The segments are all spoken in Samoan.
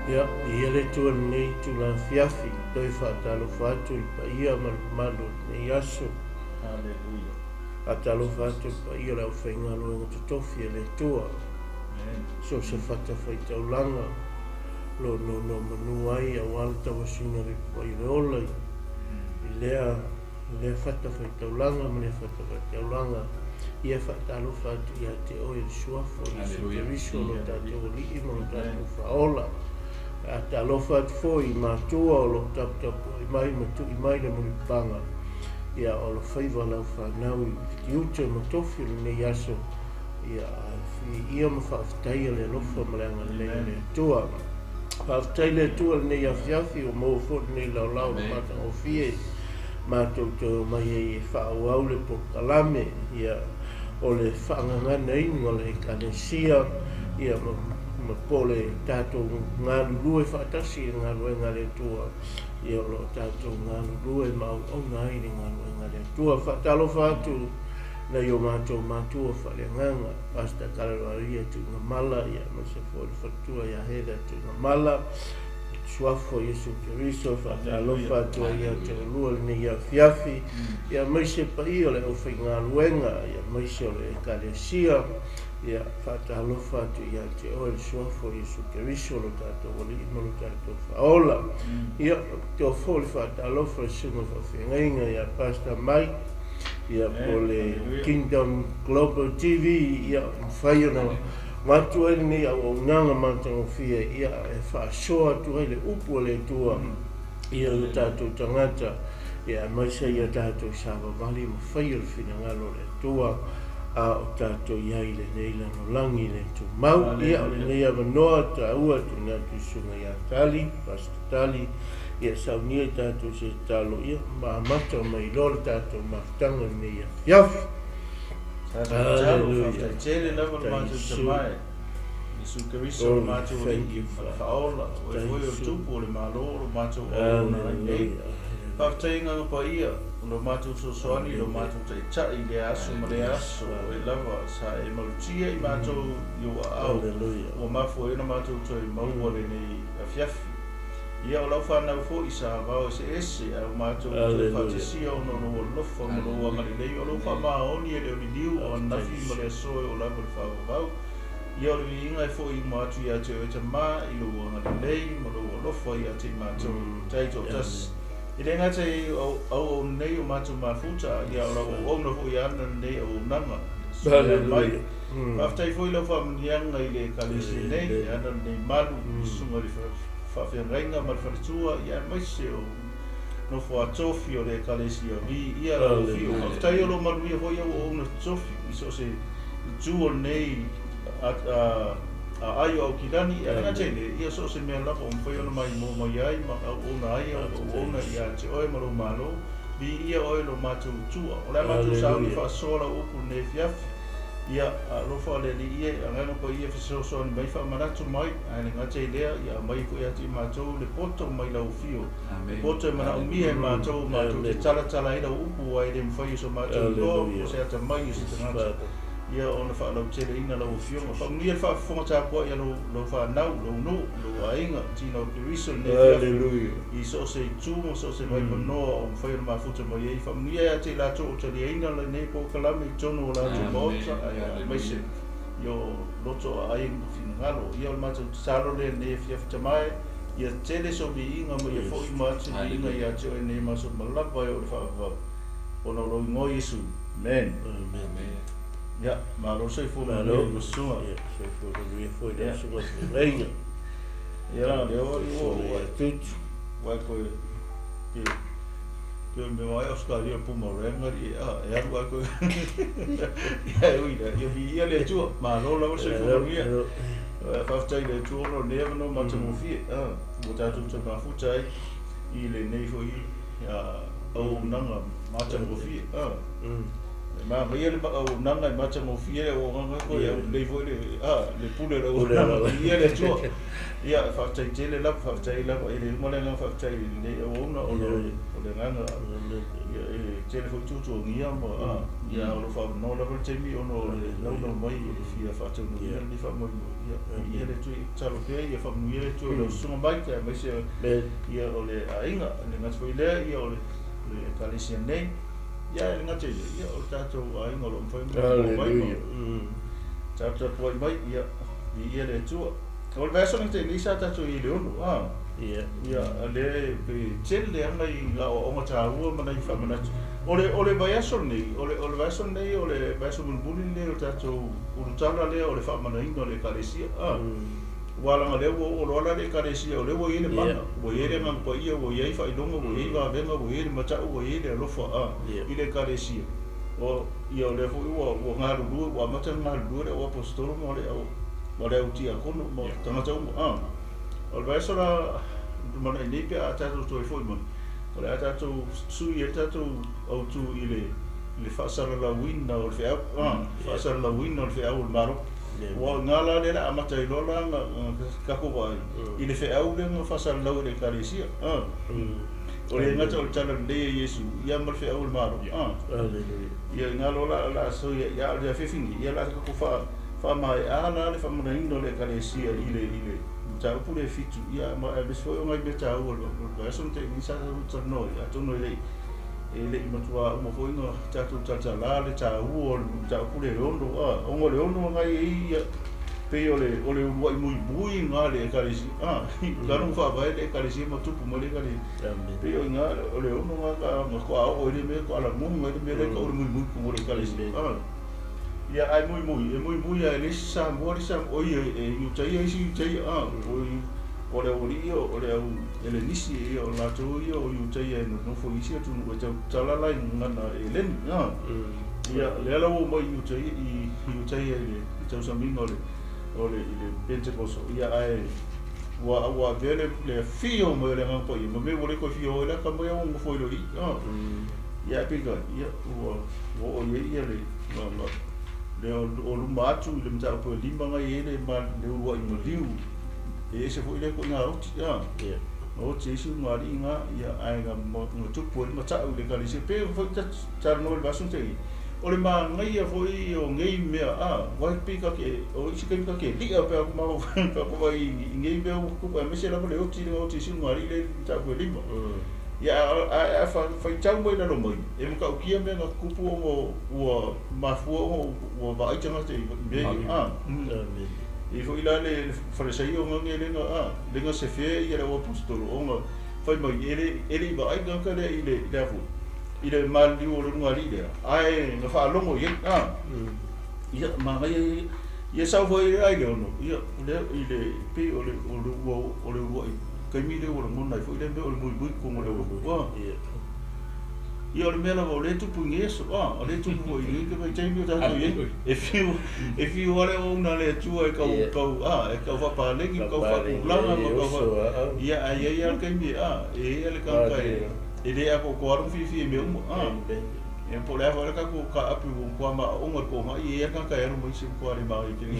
Ia, viia le Atua i lenei itula afiafi, toe faatalofa atu i le paia ma le mamalu o lenei aso. Haleluia. Faatalofa atu i le paia o le aufaigaluega totofi a le Atua. Amen. So o se fatafaitaulaga o lo o nonomanu ai aua le tauasuina o le Ipuai o le Ola i lea lea fatafaitaulaga ma lea fatafaitaulaga. Ia faatalofa atu ia te oe le Suafa o Iesu Keriso, lo tatou Alii ma lo tatou Faaola. Faatalofa atu foi i matua o lo o taputapuai mai ma tui mai le mulipapaga, ia o lo faiva lau fanau i tiute ma tofi o lenei aso, ia viia ma faafetaia le alofa ma le agalelei o le Atua. Faafetai le Atua i lenei afiafi ua maua foi lenei laolao o le matagofie matou toe omai ai e faaauau le polokalame, ia o le faagaganaina o le Ekalesia, ia ma po o le tatou galulue faatasi i le galuega a le Atua, ia o lo o tatou galulue ma auauna ai i le galuega a le Atua. Faatalofa atu nai o matou matua faaleagaga, Pastor Kalavaria Tuigamala, ia aemaise foi le faletua ia Heather Tuigamala, Suafa o Iesu Keriso, faatalofa atu ai ia te oulua lenei afiafi, ia aemaise paia o le aufaigaluega, ia aemaise o le Ekalesia, ia faatalofa atu ia te oe le Suafa o Iesu Keriso, lo tatou Alii ma lo tatou Faaola. Ia, toa foi le faatalofa i le susuga faafeagaiga ia Pastor Mike, ia po o le Kingdom Global TV, ia mafai ona avatu ai lenei auaunaga matagofie, ia e faasoa atu ai le upu a le Atua ia o tatou tagata, ia aemaise ia tatou savavali ma faia le finagalo o le Atua a o tatou i ai i lenei lalolagi le tumau. Ia o lenei avanoa taua tuuina atu i susuga ia Tali, Pastor Tali, ia saunia i tatou se tatalo, ia ma amata mai loa le tatou mafutaga i lenei afiafi. Tatalo, faafetai tele lava le matou Tama e Iesu Keriso le matou Alii ma le Faaola, o oe foi o le Tupu o le Malo o lo matou auauna ai nei. Faafetai agaga paia o lo matou fesoasoani i lo matou Taitai i lea aso ma lea aso, o oe lava sa e malutia i matou i ou aao, ua mafua ai ona matou toe maua lenei afiafi. Ia, o lau fanau foi sa vao eseese, ae ua matou toe faatesia ona o lou alofa ma lou agalelei, o lou faamaoni e le o liliu, o ananafi ma le aso e oo lava i le faavavau. Ia, o le viiga e foi uma atu ia te oe Tama i lou agalelei ma lou alofa ia te i matou, Tai toatasi. E le gata i auauna nei o matou mafuta, ia o lau auauna foi e ana lenei auaunaga. Suia mai. Faafetai foi lau faamanuiaga i le Ekalesia nei, e ana lenei malu i susuga i le faafeagaiga ma le faletua, ia aemaise o nofo a tofi o le Ekalesia. Viia lau afio. Faafetai o lo o manuia foi auauna tofi i so o se itu o lenei aai o Aukilani, ia le gata i lea, ia so o se mea lava o mafai ona maimoa mai ai ma auauna ai auauna ia te oe ma lou Malo. Viia oe lo matou Atua. O le a matou sauni faasoa lau upu i lenei afiafi. Ia, alofa le Alii e, agaga paia fesoasoani mai faamanatu mai, ae le gata i lea, ia aumai foi ia te i matou le poto mai lau afio, le poto e manaomia e matou, matou te talatala ai lau upu, aua e le mafai e so matou iloa po o se atamai o se tagata, ia ona faalauteleina lau Afioga. Faamanuia le faafofoga tapuai a lau fanau, lou nuu, lou aiga, tino o Keriso i lenei afiafi, i so o se itu ma so o se vaipanoa o mafai ona mafuta mai ai. Faamanuia ia te i latou o taliaina lenei polokalame i totonu o latou maota, aemaise i o loto aai ma finagalo. Ia o le matou tatalo lea i lenei afiafi Tama e, ia tele sou viiga ma ia foi uma atu se viiga ia te oe nei ma aso uma lava e oo i le faavavau, ona o lou igoa Iesu. Amen. Amen. Ia, malo le soifua manuia i lau susuga. Ia, soifua manuia foi i lau susuga feagaiga. Ia, lea ua Tutu. Ua koe ke ke me mai Australia pumarang ali e a e alu ai koe. Ia e ui lea, ia viia le Atua. Malo lava le soifua manuia. Faafetai i le Atua ona o lenei avanoa matagofie ua tatou toe mafuta ai i lenei foi auaunaga matagofie. Magaia le auaunaga e matagofie le auaunaga koe aulelei foi le le pule o le auaunaga. Viia le Atua. Ia, e faafetai tele lava, faafetai lava, e le uma le agaga faafetai i lenei auauna ona o le agaga, ia, e tele foi tuatuagia ma, ia, o lo o faaavanoa lava le taimi ona o le naunau mai e fia faataunuuina lenei faamoemoe. Ia, viia le Atua, ia tatalo pea ia faamanuia le Atua i lau susuga Mike aemaise, ia, o le aiga, e le gata foi i lea, ia, o le Ekalesia nei. Ia, e le gata i lea, ia, o le tatou aiga o lo o mafai ona maua mai ma taputapuai mai, ia, viia le Atua. O le vaiaso na tea nei sa tatou i ai i le 6, a? Ia, lea pe tele leaga i aoaoga taua ma nai faamanatu. O le, o le vaiaso lenei, o le, o le vaiaso lenei, o le vaiaso mulimuli lenei o le tatou ulutala lea o le faamanaina o le Ekalesia, a? Ua leaga lea ua oo loa la le Ekalesia, o lea ua i ai le mana, ua i ai le Agaga Paia, ua i ai faailoga, ua i ai vavega, ua i ai le matau, ua i ai le alofa a i le Ekalesia. O, ia, o lea foi ua, ua galulue, ua amata ona galulue le au aposetolo ma le au, ma le au tiakono ma tagata uma a. O le vaiaso la lumanai nei pe a tatou toe foi mai, o le a tatou sui ai le tatou autu i le, i le faasalalauina o le feau, a, faasalalauina o le feau o le Malo. Ua o i ina la lea o le a amata ai loa la ona tatou vaai i le feau lea na faasalalau e le Ekalesia. O le gata o le tala lelei a Iesu, ia ma le feau o le Malo. Ia i ina loa la o le a soi ai, a o le afiafi nei, ia o le a tatou faamaea la le faamanaina o le Ekalesia i le i le mataupu lea e 7, ia ma aemaise foi o nai mea taua o le vaiaso na tea nei sa tatou talanoa ai, atonu e le i e le i matuā uma foi ona tatou talatala le taua o le mataupu lea e 6, a, ona o le 6 lena e i ai ia, pei o le o le uluai muimui lena a le Ekalesia, a, talu ona faavae le Ekalesia ma tupu mai le Ekalesia, pei o i ina o le 6 lena na faatoa oo ai le mea, faatoa lagona ai le mea lea e tau o le muimui i totonu o le Ekalesia, a. Ia, ae muimui, e muimui lava e le isi Samoa le isi Samoa, oi e Iutaia isi Iutaia, a, oi o le aualii ia, o le au Elenisi ia, o latou ia o Iutaia e nonofo i isi atunuu e tau tatala la i gagana Eleni, a. Ia, lea la ua omai i Iutaia, i Iutaia i le tausamiga o le, o le, i le Penetekoso, ia ae ua, ua avea le, le afio mai o le Agaga Paia ma mea ua le toe fia o ai la ka mai a ua nofo ai loa i i, a. Ia ae peitai, ia, ua, ua oo i ai ia le, le o luma atu i le mataupu e 5 na i ai le, le uluai maliu, e ese foi lea ituaiga oti, a. Na oti ai isi ulugalii na, ia, ae na, na tupu ai le matau i le Ekalesia. Pei ona foi talanoa i le vaiaso na tea nei, o le manaia foi o nei mea, a, aua pei ta te, o isi taimi ta te li'a pe a pe a vaai i nei mea ua tutupu, aemaise lava le oti lea na oti ai isi ulugalii lea i le mataupu e 5. Ia, ae a faitau mai lalo mai, e matautia mea na tutupu ona ua mafua ona ua vaai tagata i mea ia. A, e i ai foi la le Falesaio na lea na, a, lea na sefea ia le au aposetolo ona fai mai e le e le i vaai le tagata lea i le i le a foi, i le maliliu o le ulugalii lea, ae na faalogo i ai. A, ia, manaia ia. Ia sau foi ai le 6, ia, lea i le pei o le o le ua o le uluai taimi lea ua lagona ai foi le mea o le muimui i totonu o le auala. Ia, o le mea lava o lea e tupu i nei aso, a, o lea e tupu foi i nei vaitaimi o tatou i ai, e fiu, e fiu lava le auauna a le Atua e tau, tau, a, e tau faapaleni ma tau faatulaga ma tau fa, ia, ae i ai lava le taimi, a, e i ai lava le tagata e, e le atoatoa lona fiafia i mea uma, a. Ia, po o le a foi le tatou taape ua matua maoaoga i le togai, e i ai lava le tagata e alu mai se matua le manaia tele.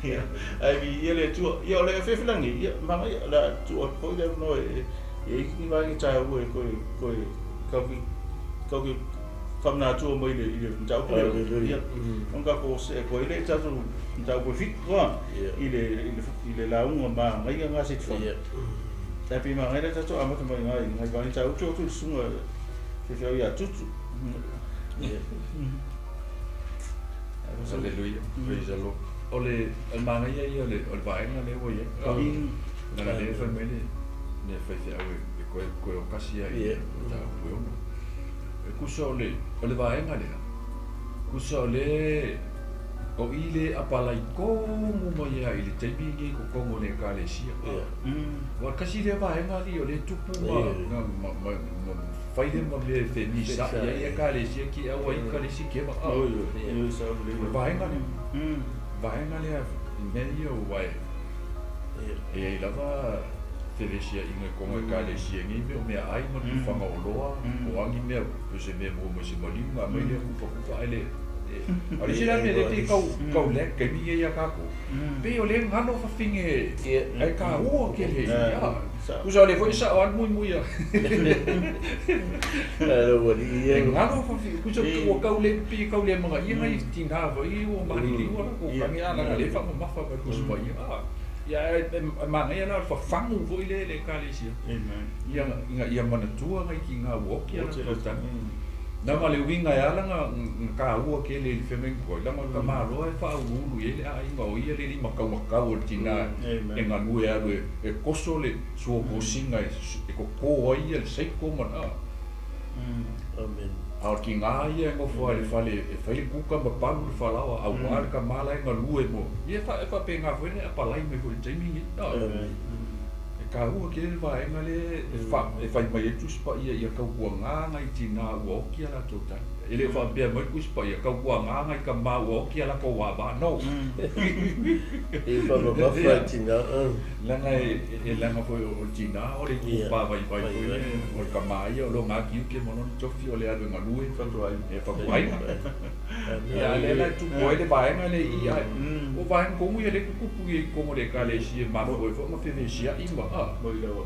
Ia, ae viia le Atua. Ia, o le afiafi la lenei, ia, manaia, o le a tuu atu foi le avanoa e i ai ni vaega taua e toe, toe tau ki, tau ki faamanatua mai i le mataupu lea. Ia, ona tatou see atu ai lea i le tatou mataupu e 7, a, i le, i le lauga manaia lena se i te fai. Ae pei manaia le tatou amata mai i nai vaega taua, tuu atu i le susuga faifeau ia Tutu. Hallelujah. Praise the Lord. O le manaia ia o le vaega lea ua i ai. Leaga lea e fai mai le faifeau e toe o tasi lava i le mataupu e 6. E tusa o le vaega lea, tusa o le o i le apalai tonu mai lava i le taimi lenei i totonu o le Ekalesia. Ua tasi lea vaega alii o lea e tupu ma fai lea ma mea e fenisa'i ai Ekalesia ki aua ika le isi keva. O le vaega lea, vaega lea i mea ia ua e i ai lava Fevesiaiga i koga ekalesia nei mea o meaai ma le tufaga o oloa po o a ni mea po o se mea e maua mai se maliu ona aumai lea kupakupa ae le a o le isi la mea lea pei e tau tau lag taimi nei ia tatou pei o lea e galo fafine ae taua tele a tusa o lea foi e sao lava le muimui a e galo fafine tusa ua tau le pei e tau le amanaia nai tina foi ua maliliu a latou tane a leaga o lea e faamamafa mai le Tusi Paia a. Ia ae manaia la o le fafagu foi lea i le Ekalesia ina ia manatua nai tina ua oti a latou tane. Leaga o le uiga e ala ona taua tele i le feagaiga tuai, leaga o le tamaloa e faauluulu i ai le aiga, o ia le limataumatau o le tina e galue e alu e toso le suotosina e toto ai le seiko ma le. A o le tina ia e nofo lava i le fale e fai le kuka ma palu le falaoa aua le tama la e galue mo. Ia e faapena foi le apalai mai foi i le taimi lenei. E taua tele le vaega lea e fai mai ai le Tusi Paia ia tautuaga nai tina ua oti a latou tali. E le o faapea mai le Tusi Paia tautuaga nai tama ua oti a latou vava. No. E faamamafa i tina. Leaga e leaga foi o le tina o le itupa vaivai foi lea, o le tama ia o lona atiuti ma lona tofi o le alu e galue e fatuaiga. Ia a o lea la e tupu ai le vaega lea i i ae o vaega tonu ia lea e tutupu i totonu o le Ekalesia e mafua ai foi ona fevesiai ma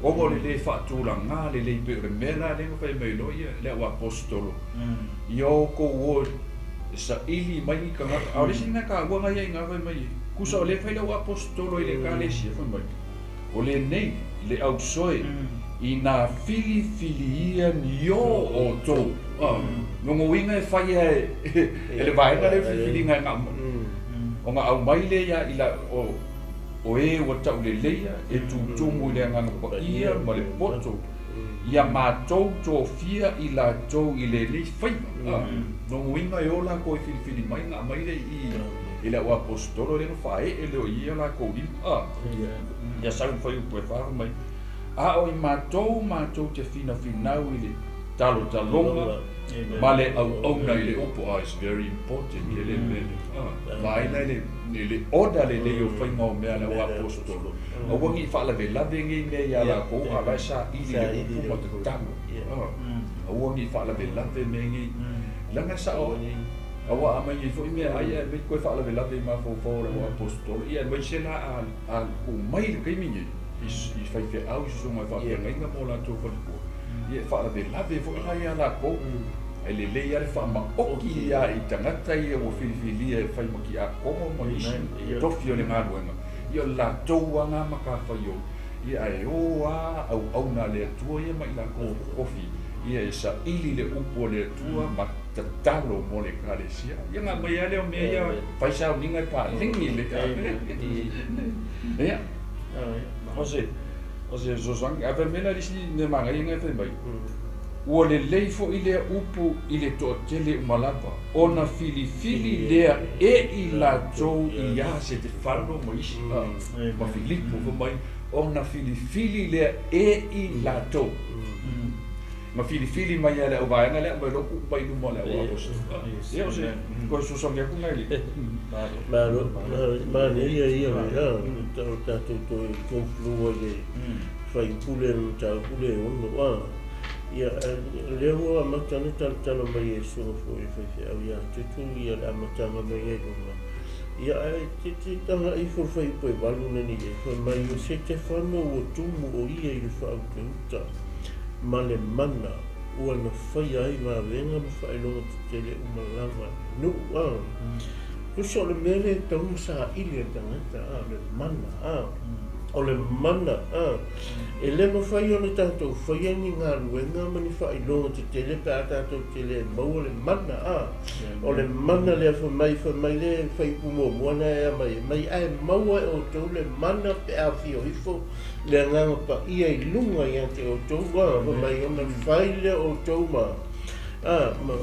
ona o le le faatulaga lelei pei o le mea la lea na fai mai loa ia le au aposetolo ia outou o e saili mai ni tagata. A o le isi mea taua na ia i ina fai mai, tusa o lea e fai le au aposetolo i le Ekalesia, fai mai, o lenei le ausoe ina filifiliia ni o outou. Lona uiga e fai e le vaega lea filifiliga e na ona aumai lea ia i la o e ua tauleleia e tutumu i le Agaga Paia ma le poto ia matou tofia i latou i lenei faiva. Lona uiga e o latou e filifili mai ona aumai lea i i i le au aposetolo lea na faaee lea o ia latou lima. Ia sau ma fai upu e fai mai, A o i matou matou te finafinau i le talotaloga ma le auauna i le upu. Ah, it's very important tele le mea lea. Ah, vaai la i le order lelei o faiga o mea a le au aposetolo. Aua ne i faalavelave nei mea ia latou a o la e saili le upu ma tatalo. Ah, aua ne i faalavelave mea nei. Leaga e sao aua a aumai nei foi meaai ae aumai toe faalavelave i mafaufau o le au aposetolo. Ia aemaise la a tuu mai i le taimi nei i faifeau i susuga i faafeagaiga ma o latou faletua, ia e faalavelave foi la ia latou. Ae lelei lava le faamaoti ia i tagata ia ua filifilia e fai ma tiakono ma nisi tofi o le galuega, ia o le latou lava na matafaioi, ia ae o lava auauna a le Atua ia ma i latou o totofi, ia e saili le upu a le Atua ma tatalo mo le Ekalesia. Ia ona aumai lava lea o mea ia, fai sauniga e paleni le. Ia, o se, o se fesoasoani. Ae fai mai la le isi mea manaia lena e fai mai, Ua lelei foi lea upu i le toatele uma lava, ona filifili lea e i latou iā Setefano ma isi, ma Filipo, fai mai, ona filifili lea e i latou. Na filifili mai lava e le auvaega lea, aumai loa tuu mai i luma o le au aposetolo. Ia, o se toe fesoasoani atu lena i le. Malo, manaia ia mea, o tatou toe conclude ai le faipule o le mataupu lea e ono a. Ia, lea ua amata ona talatala mai e Susuga foi le faifeau ia Tutu ia le amataga mai ai luga. Ia, ae te te taga ifo le fuaiupu e 8 na ni ai, fai mai o Setefano ua tumu o ia i le faautauta ma le mana ua na faia ai vavega ma faailoga tetele uma lava i le nuu a. Tusa o le mea lea e tatau ona saili e le tagata a, o le mana a. O le mana a. E le mafai ona tatou faia ni galuega ma ni faailoga tetele pe a tatou te le maua le mana a. O le mana lea fai mai, fai mai le fuaiupu muamua lena e aumai ai mai, ae maua e outou le mana pe a afio ifo le Agaga Paia i luga ia te outou, a, fai mai ona fai lea o outou ma, a, ma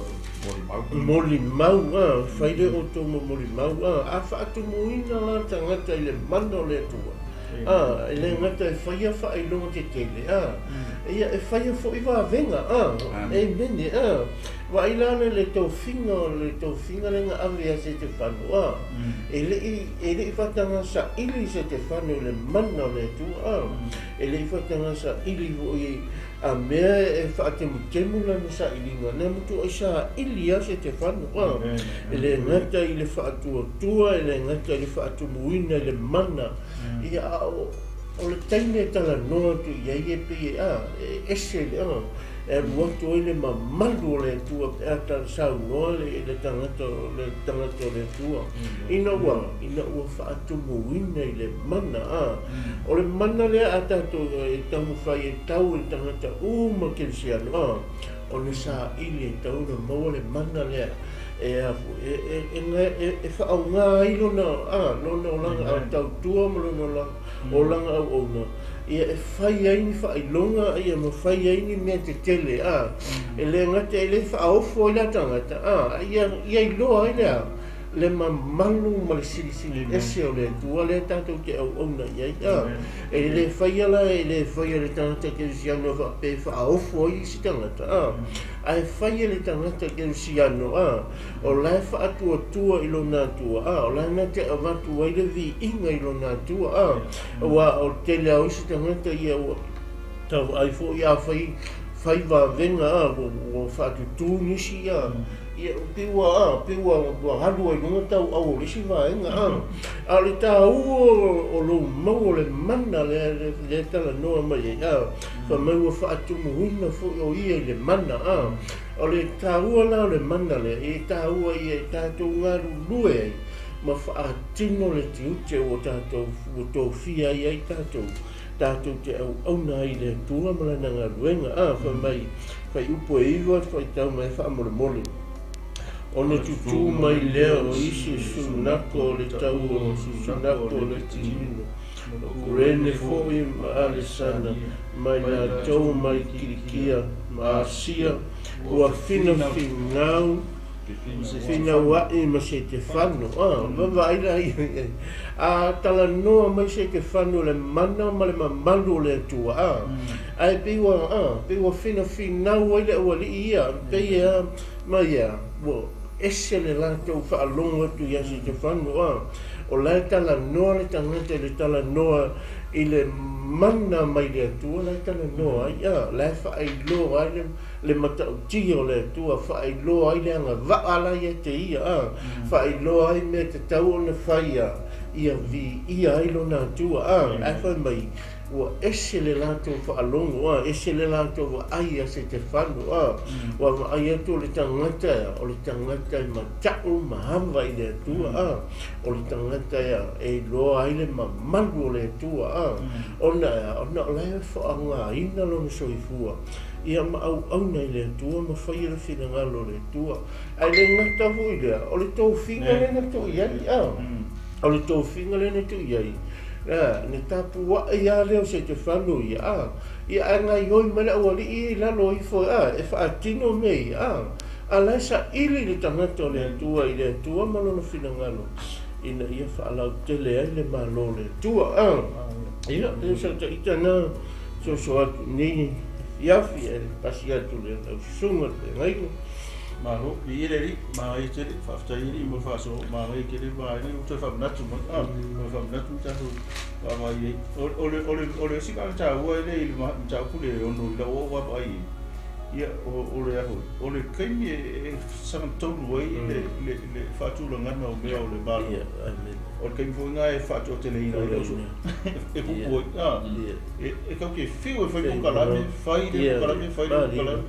molimau, a, fai lea o outou ma molimau, a, a faatumuina la le tagata i le mana o le Atua, E le gata e faia faailoga tetele, ia e faia foʻi vavega, amene. Vaai la le tofiga o le tofiga lea na ave ia Setefano, e leʻi faataga saʻili Setefano i le mana o le Atua, e leʻi faataga saʻili foʻi a mea e faatemutemu lana saʻiliga na matuaʻi saʻili a Setefano, e le gata i le faatuatua, e le gata i le faatumuina i le mana, ia a o le taimi e talanoa atu i ai e pei e ese le e alu atu ai le mamalu o le Atua pe a saunoa le tagata o le Atua ina ua faatumuina i le mana. O le mana lea a tatou e taumafai e tau i le tagata uma kerisiano, ona saʻili e tau ona maua le mana lea e faaaoga ai lona olaga tautua ma lona olaga auauna, ia e fai ai ni faailoga, ia ma fai ai ni mea tetele, e le gata e le faaofo ai la tagata, ia iloa ai lea le mamalu ma le silisili ese o le Atua lea tatou te auauna i ai. E le faia la, e le faia le tagata kerisiano faapea faaofo ai isi tagata, ae faia le tagata kerisiano o la e faatuatua i lona Atua, o la e na te avatu ai le viiga i lona Atua, aua o le tele a o isi tagata ia ua tauvaai foʻi a fai vavega, ua faatutū nisi ia pe ua alu ai luga tauau o le isi vaega. A o le tāua o lou mau o le mana lea talanoa mai ai, fai mai ua faatumuina foʻi o ia i le mana. O le tāua la o le mana lea, e tāua ia e tatou galulue ai ma faatino le tiute ua tatou ua tofia ai ai tatou te auauna ai i le Atua ma lana galuega. Fai mai fai upu e 9 faitau mai faamolemole. Ona tutū mai lea o isi sunako o le tau o sunako o le tinino, o Kurene foʻi ma Alesana, mai latou mai Kilikia ma Asia, ua finafinau finauaʻi ma Setefano. Vavaai la ia a talanoa mai Setefano le mana ma le mamalu o le Atua, ae pei ua finafinau ai le aualii ia, pei e ma ia ua ese le latou faalogo atu ia Setefano. O la e talanoa le tagata i le talanoa i le mana mai le Atua, la e talanoa ai, la e faailoa ai le matautia o le Atua, faailoa ai le agavaa la ia te ia, faailoa ai mea tatau ona faia ia viia ai lona Atua. Ae fai mai ua ese le latou faalogo, ese le latou vaai ia Setefano, ua vaai atu o le tagata, o le tagata e mataʻu ma ava i le Atua, o le tagata e iloa ai le mamalu o le Atua, ona o la e faaaogaina lona soifua ia ma auauna i le Atua ma faia le finagalo o le Atua. Ae le gata foʻi lea, o le tofiga lea na tuu i ai, o le tofiga lea na tuu i ai, na tapuaʻi a lea o Setefano ia, ia ae gaioi mai le aualii i lalo ifo e faatino mea ia, a la e saʻili le tagata o le Atua i le Atua ma lona finagalo ina ia faalautele ai le malo o le Atua. Ia e sautaʻita na soso atu nei fiafi e pasi atu le laususuga le feagaiga. Malo, i le ri, ma i tele, faafetai i mo faaso, ma i tele vaega ua toe faamanatu mai, toe faamanatu tatou vaavaai ai. O le isi vaega taua e le i le mataupu le ono i lau oo vaavaai ai, ia o le aho, o le taimi e sagatolu ai le faatulagaga o mea o le malo. O le taimi foi lena e faatoateleina ai le auso e pupu ai, e tau te fiu e fai pokalame, fai le pokalame, fai le pokalame.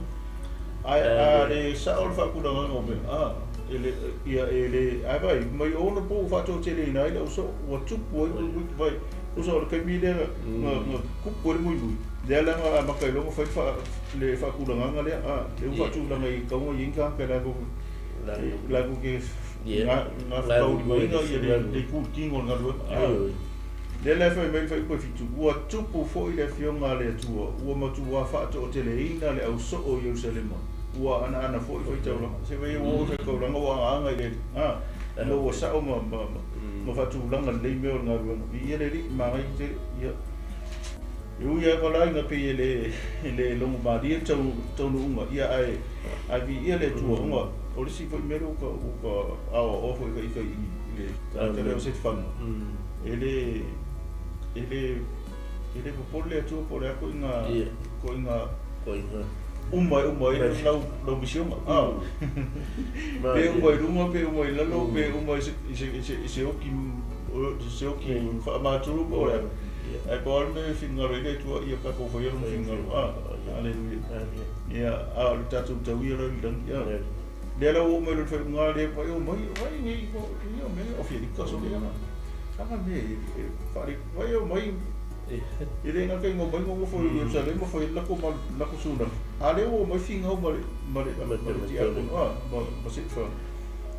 Ae a le sao le faatulagaga o mea, e le ia e le ae vai mai ono po ua faatoateleina ai le auso ua tupu ai vai usa o le taimi lea na kupu ai le muimui. Lea la na amata ai loa fai le faatulagaga lea, le ua faatulaga i tauga i tagata latou te gafataulima ia le itutino o le galuega. Lea la e fai mai le faaipu e 7, ua tupu foʻi le afioga a le Atua, ua matuā faatoateleina le ausoo o Ierusalema, ua anaana foʻi faitaulaga. Se vai ua oo faitaulaga ua agaaga i le Ma ua sa'o ma faatulaga lelei mea o le galuega. Viia le Alii, magaia tele. Ia. E ui lava la ina pei e le logomalie le taunuuga, ia ae viia le Atua ona o le isi foi mea lea ua aoaoa foi i le tagata lea o Setefano, e le popole le Atua po o le a koiga uma e uma ai lau misioga. Pe uma i luga, pe uma i lalo, pe uma i se oki faamatulu po o le a. Ae po o le mea e finagalo ai le Atua ia tatou faia lona finagalo. Aleluia. Ia, a o le tatou tauia la i le lagi. Lea la ua oo mai loa i le faaiuga lea vai o mai, vai nei ia mea o Felika so lea. Aga mea e faale vai o mai e le gata ina omai nonofo i Ierusalema fai ai le latou sunaga. A lea ua omai figau ma le tiakono ma Setefano.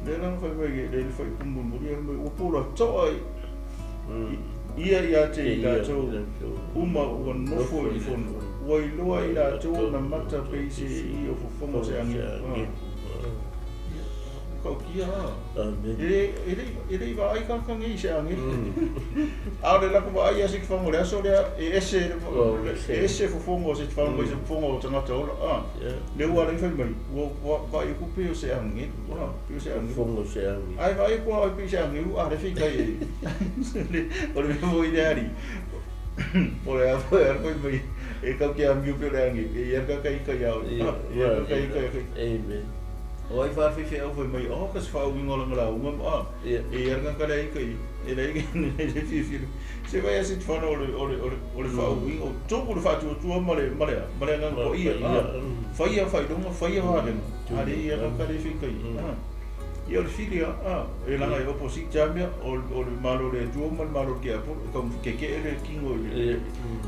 Lea la na fai mai le faaiupu mulimuli fai mai ua pula to'a ia ia te i latou uma ua nofo i le fono. Ua iloa i latou na mata pei se i o fofoga o se agelu. Kaukia. E le i vaai tagata nei i se agelu. A o le latou vaai ia Setefano i le aso lea e ese fofoga o Setefano mai se fofoga o tagata ola. Lea ua ala ai fai mai ua vaai atu pei o se agelu. Pei o se agelu. Fofoga o se agelu. Ai vaai atu ai pei se agelu a le feitai e. O le mea foi lea alii. Po o le a foi ala fai mai e kau ke amiu pei o le agelu. E ia ka kai kai au. Ia ka kai kai. Amen. O ai faafeifeau fai mai o ka se faauiga o lana lauga ma e ia le tagata lea i kai e leai le fiafia se vai a Setefano o le faauiga o tupu le faatuatua ma le agaga paia faia faailoga faia valega a le ia tagata lea feitai ia o le fili e laga e opposite a mea o le malo o le Atua ma le malo o le tiapolo e tau kekee le tino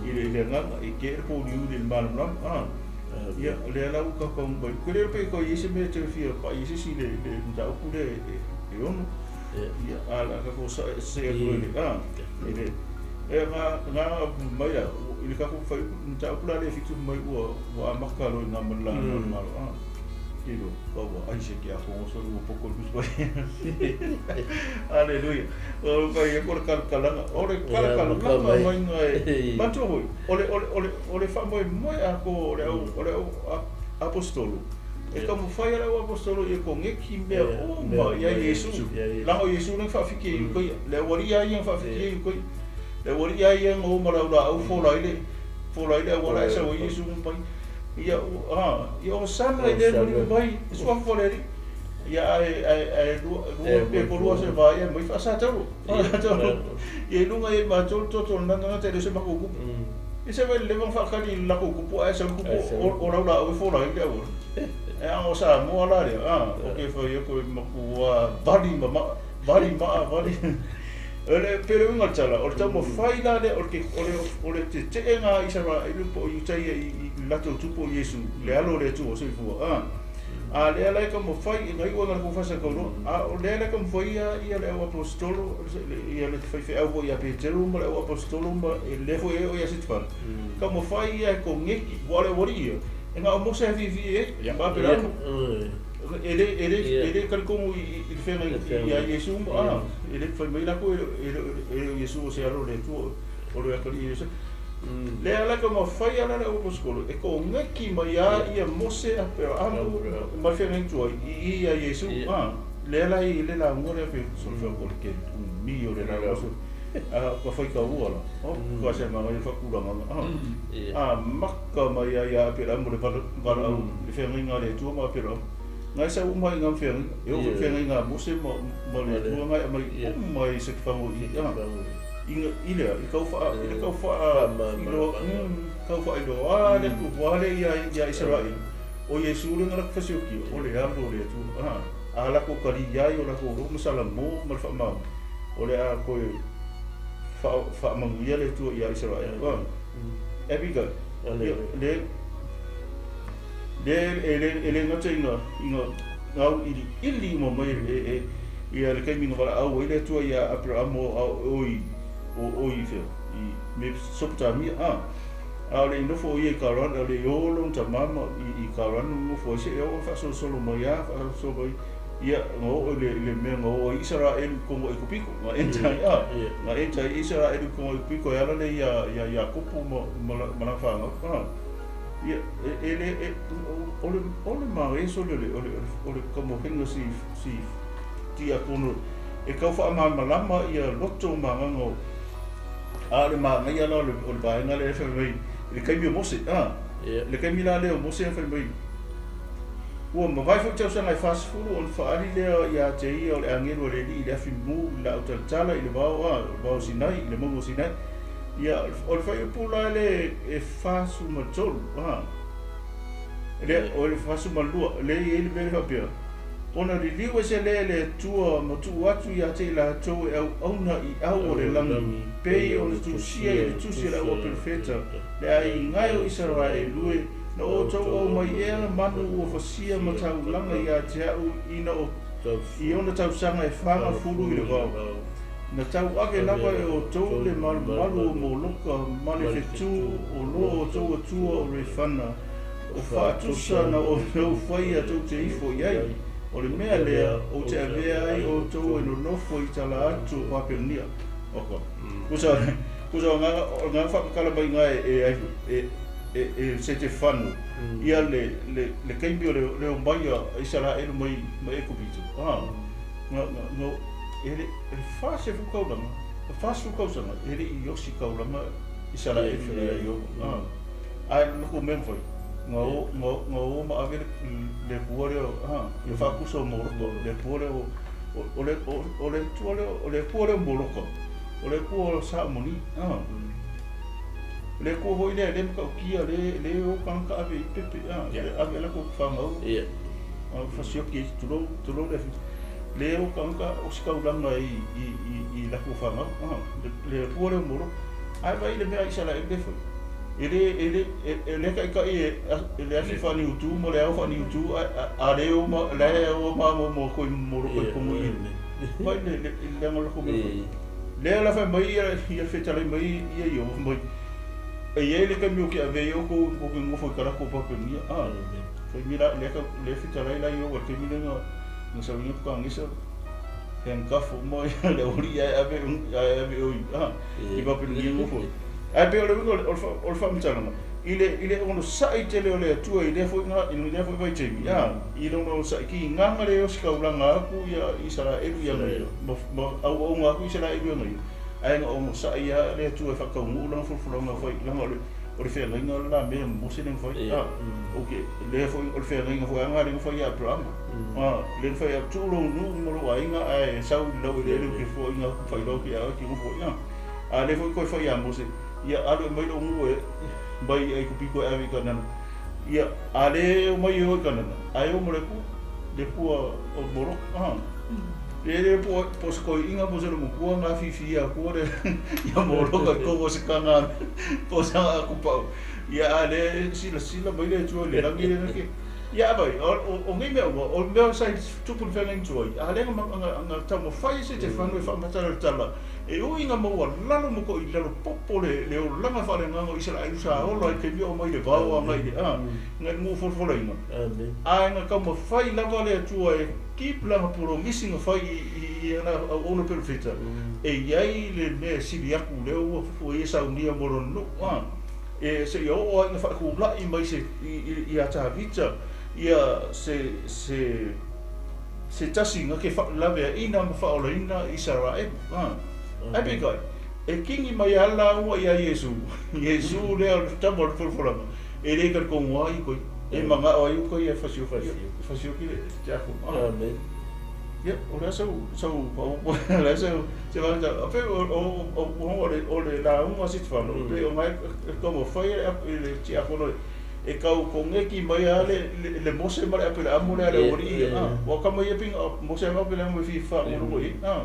i le agaga e kee le pouliuli i le malamalama. Ia, lea la ua tatou mai. Ko le pe ko i se mea te fia pa i se si le mataupu le e ono. Ia, a la ka ko sa se ko le a. E le e nga mai la i le ka ko fai mataupu la le fitu mai ua amaka lo nga man la ma lo a. Kilo pa ua ai se ke a ko so ua poko lu pa. Aleluia. O ka ia ko le kalakalaga. O le kalakalanga mai nga e. Matua hoi. O le faamoemoe a ko o le au apostolo. E taumafai a le au apostolo ia kogeki mea uma ia Iesu. Laga o Iesu lea na faafiki ai i uka ia. Le aualii a ia na faafiki ai i uka ia. Le aualii a ia na o ma le aulaau fola ai le auala e sau ai Iesu mai. Ia ia Hosana i le maliu mai suafa o le Alii. Ia ae lua pe kolua se vaai mai faasatauro. Ia i luga ia i matou le toto o lena tagata e le o se matou kupu. I se vai le leva ona faakali i le latou kupu ae sau le kupu o lau laau e fola ai le auala. E aga o Samoa la lea, o ke fai atu e matua vali ma maa, vali maa, vali. O le pe le uiga o le tala, o le taumafai la lea, o le tete'ega a Isaraelu po o Iutaia i le latou tupu o Iesu, le alo o le Atua o soifua. A lea la e taumafai, e gaiua na latou faasakauloa, a o lea la e taumafai ia le au apostolo, ia le faifeau foi ia Peteru ma le au apostolo ma lea foi e oo ia Setefano. Taumafai ia e kogeki, ua o le aualii ia, e na o Mose e fiafia i ai, ma Aperaamo. E le talitonu i le feagai ia Iesu ma e le fai mai latou e le o Iesu o se alo o le Atua o le atalii o Iesu. Lea la e taumafai ala le au apostolo e kogeki mai a ia Mose Aperaamo ma le feagai tuai i ia Iesu. Lea la i le lauga lea pe solofea ko le ke umi o le lauga so ka fai kaua la. O ka se manga i faatulagaga. A maka mai ai ia Aperaamo le valaau le feagaiga a le Atua ma Aperaamo. Ngai sau uma i ngā feagaiga. E oo foi feagaiga a Mose ma le Atua ngai aumai uma i se fago i i lea i kau faa i le kau faa iloa kau faailoa le atu le ia Isaraelu o Iesu le na latou fasiokia o le alo o le Atua. A latou kali ai o latou lo'o ma Salamo ma le faamaoni o le a toe faamanuia le Atua ia Isaraelu. E pika le e le gata ina gau iliili uma mai e ia le taimi na valaau ai le Atua ia Aperaamo o i fea i Mesopotamia a o le i nofo o ia i Karan o le i o lona tamā ma i Karan nofo ai seia oo faasolosolo mai a faasolosolo mai Ia nga o le mea nga o Israel ko mo ikupiko nga enta ia nga enta Israel ko mo ikupiko ala le ia ia Iakopo ma ma la fa nga ia ele ole ma eso le ole ole como henga si si tia kono e kau fa ma malama ia loto ma nga a le ma nga ia la le ole ba nga le fa mai le kai mi mose a le kai mi la le mose fa mai ua mawai fo tausaga e 40 ona faali lea ia te ia o le agelu a le alii i le afimu i le autalatala i le vao a le vao Sinai i le mauga o Sinai ia o le faaiupu la le e 43 a le o le 42 le i ai le mea le faapea ona liliu ese lea le Atua ma tuu atu ia te i latou e auauna i au o le lagi pei ona tusia i le tusi a le auaperofeta le aiga e o Isaraelu e na outou o mai ea manu ua fasia ma taulaga ia te a'u ina o i ona tausaga e 40 i le vao. Na tauave lava e outou le malumalu o Moloka ma le fetū o lo outou atua o Refana o faatusa na outou faia tou te ifo i ai. O le mea lea ou te avea ai outou e nonofo i tala atu o Papelonia. Oko. Kusa kusa o ngā whakakala mai ngā e se te whanu ia le le le kaimi o le le o mai a Israel mai mai Ekopito. Ah. Nga nga ele ele fa se fukaulanga. Fa se fukausanga ele i osi kaulanga Israel le yo. Ah. Ai no ko mem foi. Nga o nga nga o ma ave le pua le ah le fa kuso mo le pua le o le o le tua le o le pua le mo o le pua sa moni ah le ko hoi le le ka kia le le o kan ka ave pepe ah le ave la ko whangau yeah a fasioki tulo tulo le le o kan ka o skaulanga i i i la ko whangau ah le pua le mo ai vai le mea Israel le foi ele ele ele ka ka e le afi fa ni utu mo le au fa ni utu a le o ma le o ma mo mo ko mo ko ko mo i vai le le le ngolo ko mo le la fa mai ia ia fe tala mai ia yo mai e ia le ka mi o ke ave yo ko ko ngofo ka la ko pa pe mi a foi mi la le ka le fe tala la yo ke mi le nga no sa mi ko ngisa hen ka fo mo le ori ia ave ave o a i pa pe mi ngofo ai pe o le o le faamatalaga i le ono sa'i tele o le Atua i lea foi i lea foi vaitaimi a i lona sa'i kigaga le osikaulaga aku ia Isaraelu ia gaia ma auauga aku Isaraelu ia gaia ae ga ono sa'i a le Atua e faakauguu lana folafolaga fai laga o le feagaiga o le lamea ma Mose le mafai a okay lea foi o le feagaiga foi aga le mafai ia Aperahama a le mafai a tuu lou nuu ma lou aiga ae sau i lau eleele ke foaiga aku failoa ke a ki gofo a a le foi koe fai ia Mose ia alu e mai lou nuu e mai ai kupiko e ave i Kanana ia a le o mai o i Kanana ae o mo le pua o Moroko a le le po po se koi inga po se mo pua ngā fifi ia kua le ia Moloka ko se kanga po sa aku pau ia a le sila sila mai le tua le langi le ke ia vai o ngai mea o mea sai tupu le whenga tua a le nga nga tau mo fai se te whanu e whaamatala le tala e ui nga maua lalo mo ko i lalo popo le le o langa whare nganga o Israel sa ola i ke mea o mai le vao a ngai le a ngai mu folfola inga a nga kau ma fai lava le atua e keep langa promisi nga fai i ana ona perofeta e iai le mea sili aku le ua ua ia saunia mo lona nuu a e se ia oo ai nga whaakula'i mai se i a Tavita ia se se se tasi nga ke whakalave ina ma whaolaina Israel a ai pe kai e kingi mai ala ua ia Iesu Iesu lea o le tama o le folafolaga e le ka kongoa i koi e manga o ai koi e fasioki le te ako amen ia o lea sau sau o lea sau se vanga a pe o o o le o le la unga se te whano pe o ngai ka mo fai e le te ako no e kau kongeki mai a le le Mose ma le ape le amo le ale ori a o ka mai e pinga Mose ma pe le amo fi fa mo i a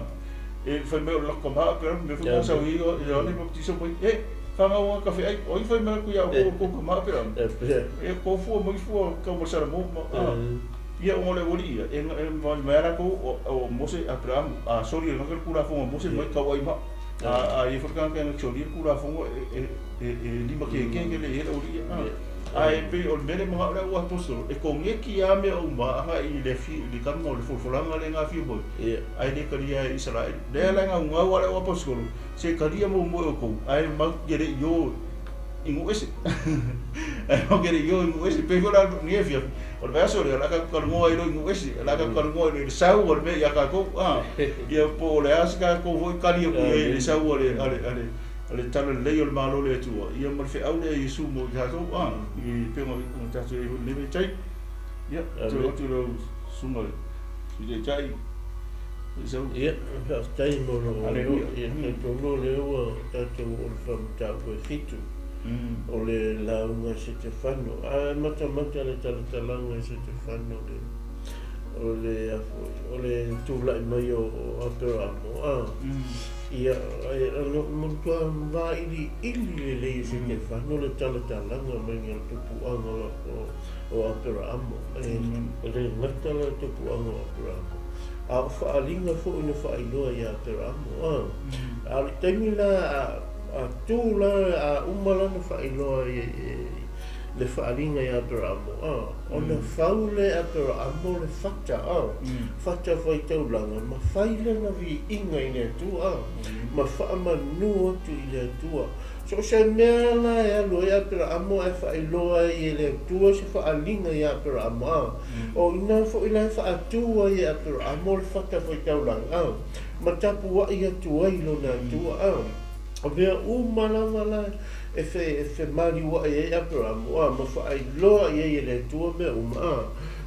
e fai mai o la kama pe me fai sa i o le baptiso mai e whanga o ka whai o i fai mai ku ia ko ko kama pe e ko fu mai fu ka mo sara mo a ia o le ori ia e mai ala ko o Mose Abraham a sorry no ka kura fo Mose mai ka wai ma A i ai foi le tagata e na te solia le Tulafono e lima kekeke lelei ai le aualii ia. Ae pei o le mea lea e manao le au aposetolo, e koneti lava mea uma agai i le i le tama o le folafolaga lea na afio mai, ae le talia e Isaraelu. Lea la e naunau lava le au aposetolo, se talia muamua e outou, ae matou te le i o i nuu ese. Ae matou te le i o i nuu ese. E pei foi la lenei afiafi, o le vaiaso lea, o le a tatou talanoa ai loa i nuu ese, o le a tatou talanoa ai loa i le sau o le mea ia tatou, a, ia po o le a se tatou foi tali atu i ai i le sau a le, a le, a le, a le talalelei o le Malo o le Atua, ia ma le feau lea a Iesu mo i tatou, a, i pei ona tatou i ai foi i lenei vaitaimi. Ia, toe atu i lau susuga i le Sui Taitai, Isau. Ia, faafetai mo lou avanoa. Ia, talitonu o lea ua tatou oo i le faamataupu e 7 o le lauga a Setefano. A matamata le talatalaga e Setefano le o le a foi, o le tulai mai o Aperamo, a ia, e matua vailiili lelei e Setefano le talatalaga mai o le tupuaga o Aperamo. E le gata la le tupuaga o Aperamo, a o faaaliga foi na faailoa ia Aperamo. A o le taimi la a tu la a uma lana faailoa i le faaaliga ia Aperamo, ona fau le Aperamo le fata, fata faitaulaga, ma fai lana viiga i le Atua, ma faamanu atu i le Atua. So o se mea la e alu ai Aperamo ae faailoa ai e le Atua se faaaliga ia Aperamo, o ina foi la e faatu ai e Aperamo le fata faitaulaga, ma tapuai atu ai lona Atua. O mea uma lava la e femaliuai ai Aperamo, ma faailoa i ai e le Atua mea uma,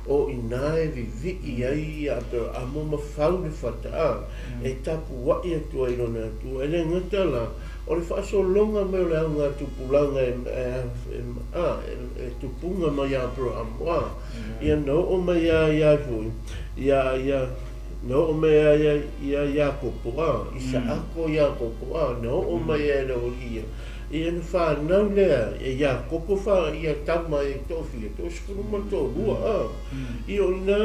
o ina e vivii ai Aperamo ma fau le fata, e tapuai atu ai lona Atua. E le gata la, o le faasologa mai o le auga tupulaga e tupuga mai ia Aperamo, ia na oo mai ia foi, ia na oo mai ia Iakopo, Isaako Iakopo, na oo mai ia le aualii ia, ia na whanau lea e Iakopo wha ia tama e toafia, 12, ia o ina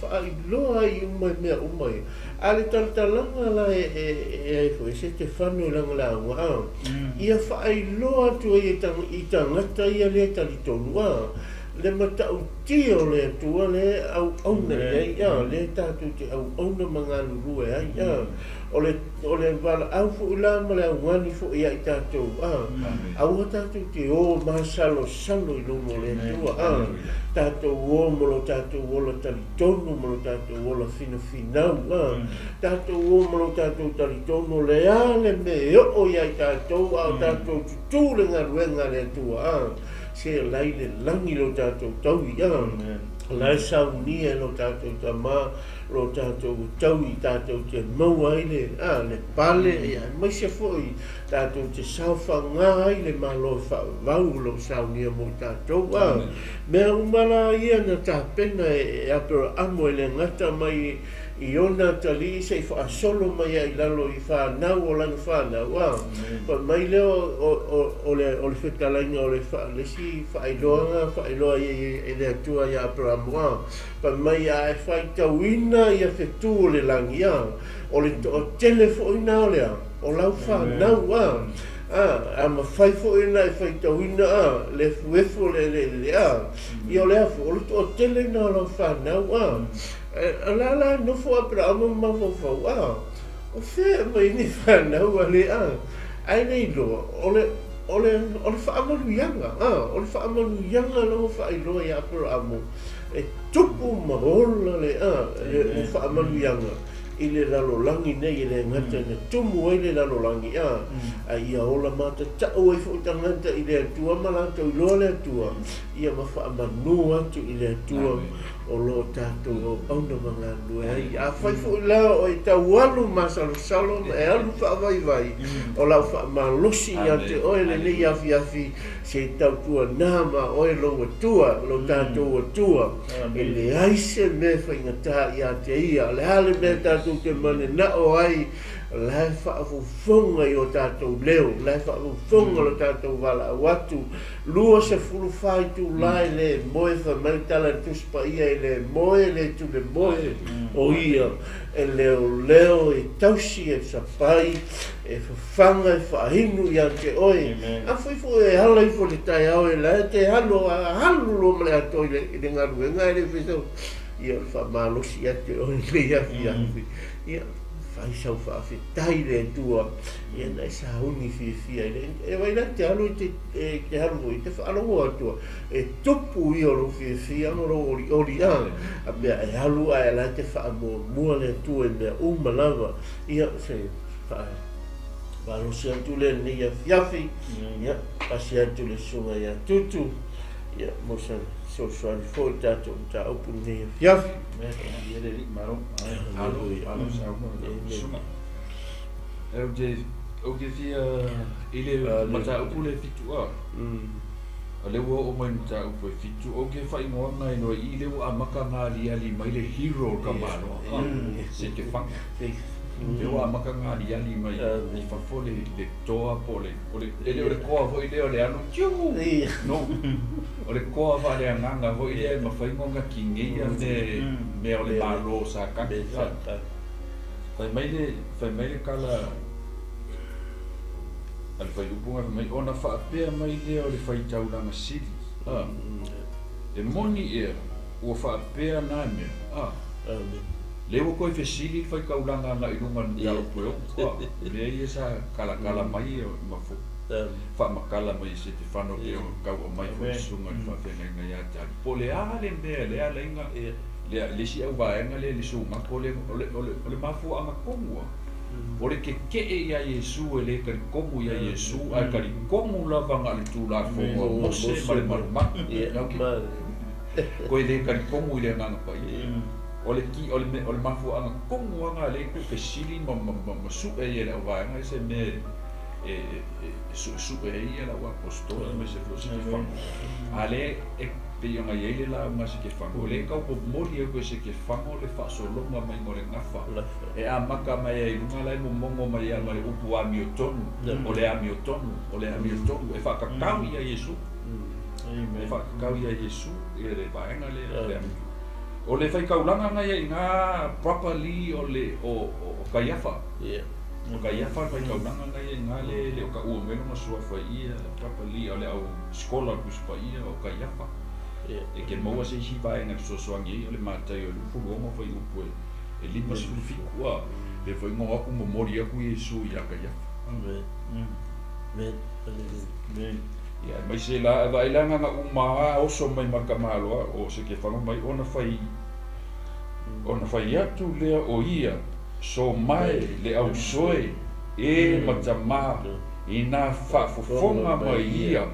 whaailoa ai uma mea uma ia. A le talatalaga la e ai foi, Setefano i lana lauga, ia whaailoa atu ai i tangata ia le talitonu, le matautia o le Atua le auauna i ai, le tatou te auauna ma galulue ai, o le valaau foi la ma le augani foi ia i tatou, aua tatou te o masalosalo i luma o le Atua, tatou o ma lo tatou ola talitonu, ma lo tatou ola finafinau, tatou o ma lo tatou talitonu, le a le mea e oo ia i tatou, a o tatou tutu le galuega a le Atua, se lai le langi lo tatou taui, lai saunia lo tatou tama, lo tatou taui, tatou te maua ai le, le pale, ia maise foi, tatou te saofagā ai le malo faavavau lo saunia mo tatou, mea uma la ia na tapena e Aperamo e le gata mai i ona atalii se i faasolo mai ai lalo i whanau o lana whanau, Pa mai lea o le fetalaiga o le lesi faailoaga faailoa e le Atua ia Aperamo, pa mai a e faitauina ia fetu o le lagi, o le toatele foi na o lea, o lau whanau, a mawhai foi na e faitauina, le fuefu o le le, ia o le afu, o le toatele na o lau whanau, a la la nofo Aperamo ma mafaufau, o fea mai ni whanau a le, ai nei loa, o le whaamanuiaga, o le whaamanuiaga lawa whaailoa ia Aperamo, e tupu ma ola le, le whaamanuiaga, i le lalolagi nei e le gata na tumu ai le lalolagi, a ia ola matatau ai foi tagata i le Atua ma latou iloa le Atua, ia ma faamanu atu i le Atua o lo tatou auauna ma galulue ai. A fai foi la o e tau alu masalosalo ma e alu faavaivai, o lau faamalosi ia te oe lenei afiafi, se tautuanā ma oe lou Atua, lo tatou Atua, e leai se mea faigata ia te ia. O le a le mea tatou te manenao ai La e faafofoga i o tatou leo, la e faafofoga lo tatou valaau atu. 24 itulā e le moe, fai mai le tala i le Tusi Paia, e le moe, e le tule moe, o ia e leoleo, e tausi, e sapai, e fafaga, e faainu ia te oe. Afai foi e ala ifo i le taeao e la e te alu, alu loa ma le atoa i le galuega e le fai sau, ia o le faamalosi ia te oe i lenei afiafi. Ia, fai sau faafetai i le Atua, ia na e sauni fiafia i le, e vai la te alu i te, e te alu foi i te faalogo atu, e tupu ia o lou fiafia ma lou olioli a, a mea e alu ae la te faamuamua le Atua i mea uma lava. Ia, se faamalosi atu lea i lenei afiafi, ia, pasi atu le susuga ia Tutu, ia, mo se fesoasoani foi i le tatou mataupu i lenei afiafi. Ia le alii malo. Malo, malo saunoa i lau susuga. Ou te, ou te fia i le mataupu le 7 a. O lea ua oo mai le mataupu e 7, ou te faaigoaga e loa i i lea ua amata ona aliali mai le hero o le tamaloa, se te faga. Lea ua amata ona aliali mai i fafo le toa po o le, o le, e le o le toa foi lea o le alu tiu. No. O le toa faaleagaga foi lea e mafai ona tigeia mea o le malo sa kagi. Fai mai le, fai mai le tala a le faaiupu fai mai ona faapea mai lea o le faitaulaga sili. E moni ea ua faapea na mea. Lea ua toe fesili le faitaulaga agai i luga o le mataupu e 6. Mea ia sa kalakala mai ma faamatala mai e Setefano pe o tau aumai foi le susuga i le faafeagaiga ia Tali. Po o le a le mea lea alaina le le isi au vaega lea le sugato le o le o le o le mafuaaga tonu a. O le tetee ia Iesu e le talitonu ia Iesu ae talitonu lava na o le Tulafono a Mose ma le malumalu. Koe le talitonu i le Agaga Paia. O le ki o le o le mafuaaga tonu lava lea e tuufesili ma ma sue ai e le auvaega se mea e suesue ai ia lau apostola aemaise foi o Setefano. A lea e pei ona i ai le lauga a Setefano, o lea e tau momoli atu e Setefano le faasologa mai o le gafa. E amata mai ai i luga la e momono mai ai ma le upu amiotonu, o le amiotonu, o le amiotonu, e faatatau ia Iesu. E faatatau ia Iesu ia le vaega lea o le amiotonu. O le faitaulaga na ia i ina properly o le o Kaiafa. O Kaiafa le faitaulaga na ia i ina le le o taua mai lona suafa i ia properly o le au skola o le Tusi Paia o Kaiafa. E ke maua se isi vaega e fesoasoani ai o le Mataio e 26 fuaiupu e 57 a le foi igoa atu momoli atu Iesu ia Kaiafa. Amen. Amen. Hallelujah. Ia aemaise la e vaai la na uma a oso mai ma le tamaloa o Setefano mai ona fai atu lea o ia so mai le ausoe e ma tamā i nā faafofoga mai ia.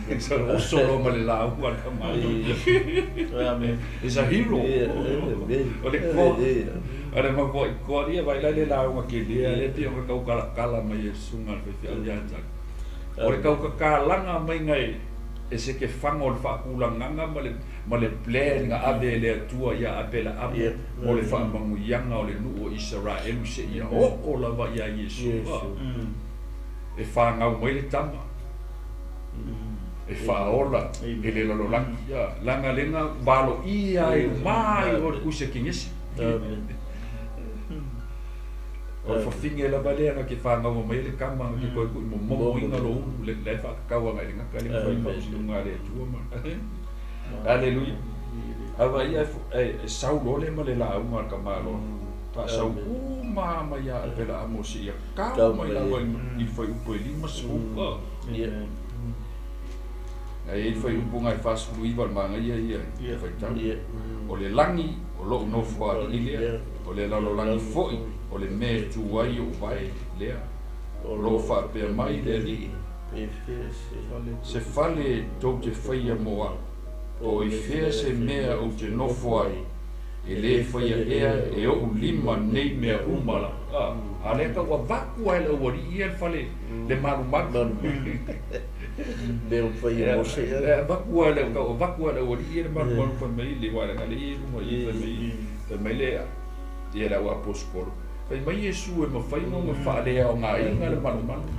Oso loa ma le lauga a le tamaloa. Amen. Is a hero. O le koa. O le mafuai koa ia vai la le lauga kelea le pei ona tau kalakala mai e susuga le faifeau ia Tali. O le taukakalaga mai ngai e Setefano o le faatulagaga ma le plan na ave e le Atua ia Apelaamo mo le faamanuiaga o le nuu o Isaraelu seia oo lava ia Iesu. E fanau mai le tama e faaola e le lalolagi laga lega valoia ai umā i o le kusi a Kenesi. O le fafine lava lea na ke fanau mai le kama na ke toe tu'i momomoina lo ulu le la e faakakau agai i le gata le mafai faamasinoga a le Atua ma. Aleluia. Ava ia e sau loa le ma le lauga a le tamaloa. Faasau uma mai ia Apelaamo seia tau mai lava i le fuaiupu e 50. Ae i ai le fuaiupu na e 49 o le manaia ia e faitau. O le lagi o lou nofoalii lea, o le lalolagi foi o le mea e tu ai ou vae lea. O loo faapea mai le Alii, se fale tou te faia mo au, po o i fea se mea ou te nofo ai, e lē faia ea e oʻu lima nei mea uma la. A lea tau avatu ai le aualii ia le fale le malumalu. Mea o faia Mose. E avatu ai le tau avatu ai le aualii ia le malumalu fai mai le ualega le ia i luga i fai mai le ia le au apostolo. Fai mai Iesu e mafai ona faaleaogaina le manumanu.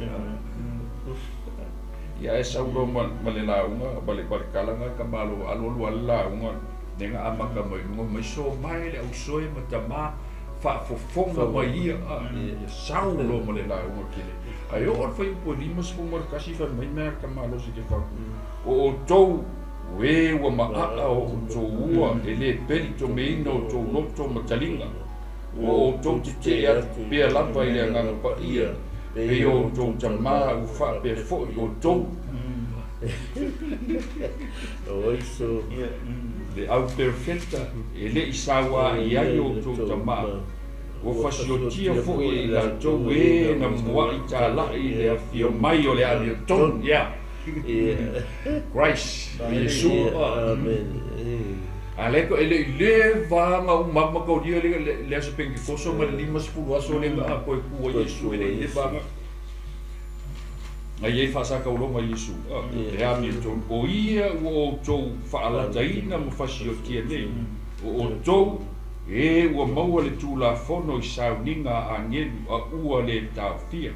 Ia e sau loa ma le lauga ma le kalaga ka malo alualu a le lauga le ga amata mai luga mai so mai le ausoe ma tamā faafofoga mai ia ia sau loa ma le lauga kele. Ae oo le faiupu e 51 fai mai mea ka malosi ke fau. O outou e ua maaa o outou ua e lē peli tomeina o tou loto ma taliga. Ua outou tetee atu pea lava i le agaga paia pei o outou tamā ua faapea foʻi outou. O iso. Le au perfeta e leʻi sauaʻi ai o outou tamā. Ua fasiotia foʻi e i latou e na muaʻi talaʻi i le afio mai o le amiotonu. Ia. Christ, Iesu. Amen. A le ko ele le va nga umama ka o le le aso Pentekoso ma le 50 aso le nga ko ku Iesu ele le va nga ngai ai faasakauloga Iesu e amiotonu o ia ua outou faalataina ma fasiotia nei o outou e ua maua le tulafono i sauniga a agelu a ua lē taofia.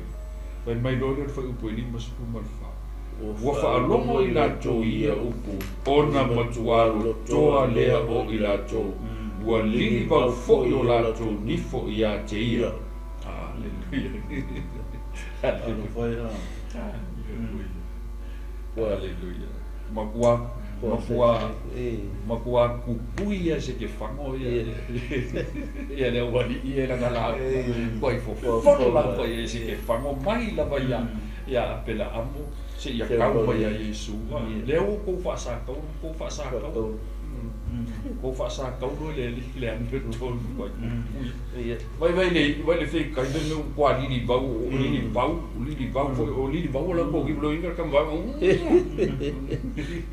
Fai mai loa lea le faiupu e 54 ua faalogo i latou ia upu ona matuā lotoa lea o i latou ua lilivau foʻi o latou nifo iā te ia. Aleluia. Aleluia. Makua makua makua kukui ia se ke fango ia. Ia le wali ia la la koi fo fo la ko ia se ke fango mai la va ia ia pela amo se ia kau mai ia Yesu. Le o ko fa sa kau ko fa sa kau ko fa sa kau lo le le an pe ton ko Ia. Vai vai le vai le fe kai me kwa lili vau o lili vau lili vau o lili vau la ko ki lo inga kam vau.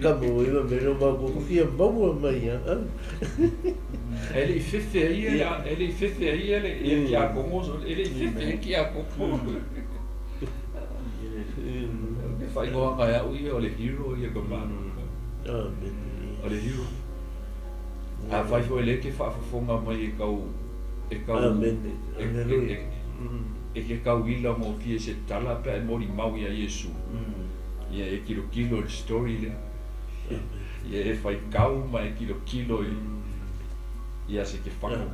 Ka mo i me no ma ko fia maua mai ia. Ele fefe ia ele fefe ia ele ele ki a kongo ele fefe ki a kongo. Le fai ngoa ka ia o le hero ia ka manu. Amen. O le hero. A fai foi le ke faafofoga mai e kau e kau Amen. Aleluia. E ke kau ila mo fie se tala pe e mori mau ia Iesu. Ia e kilo kilo le story lea. Ia e fai kau ma e kilo kilo i ia se ke whanga.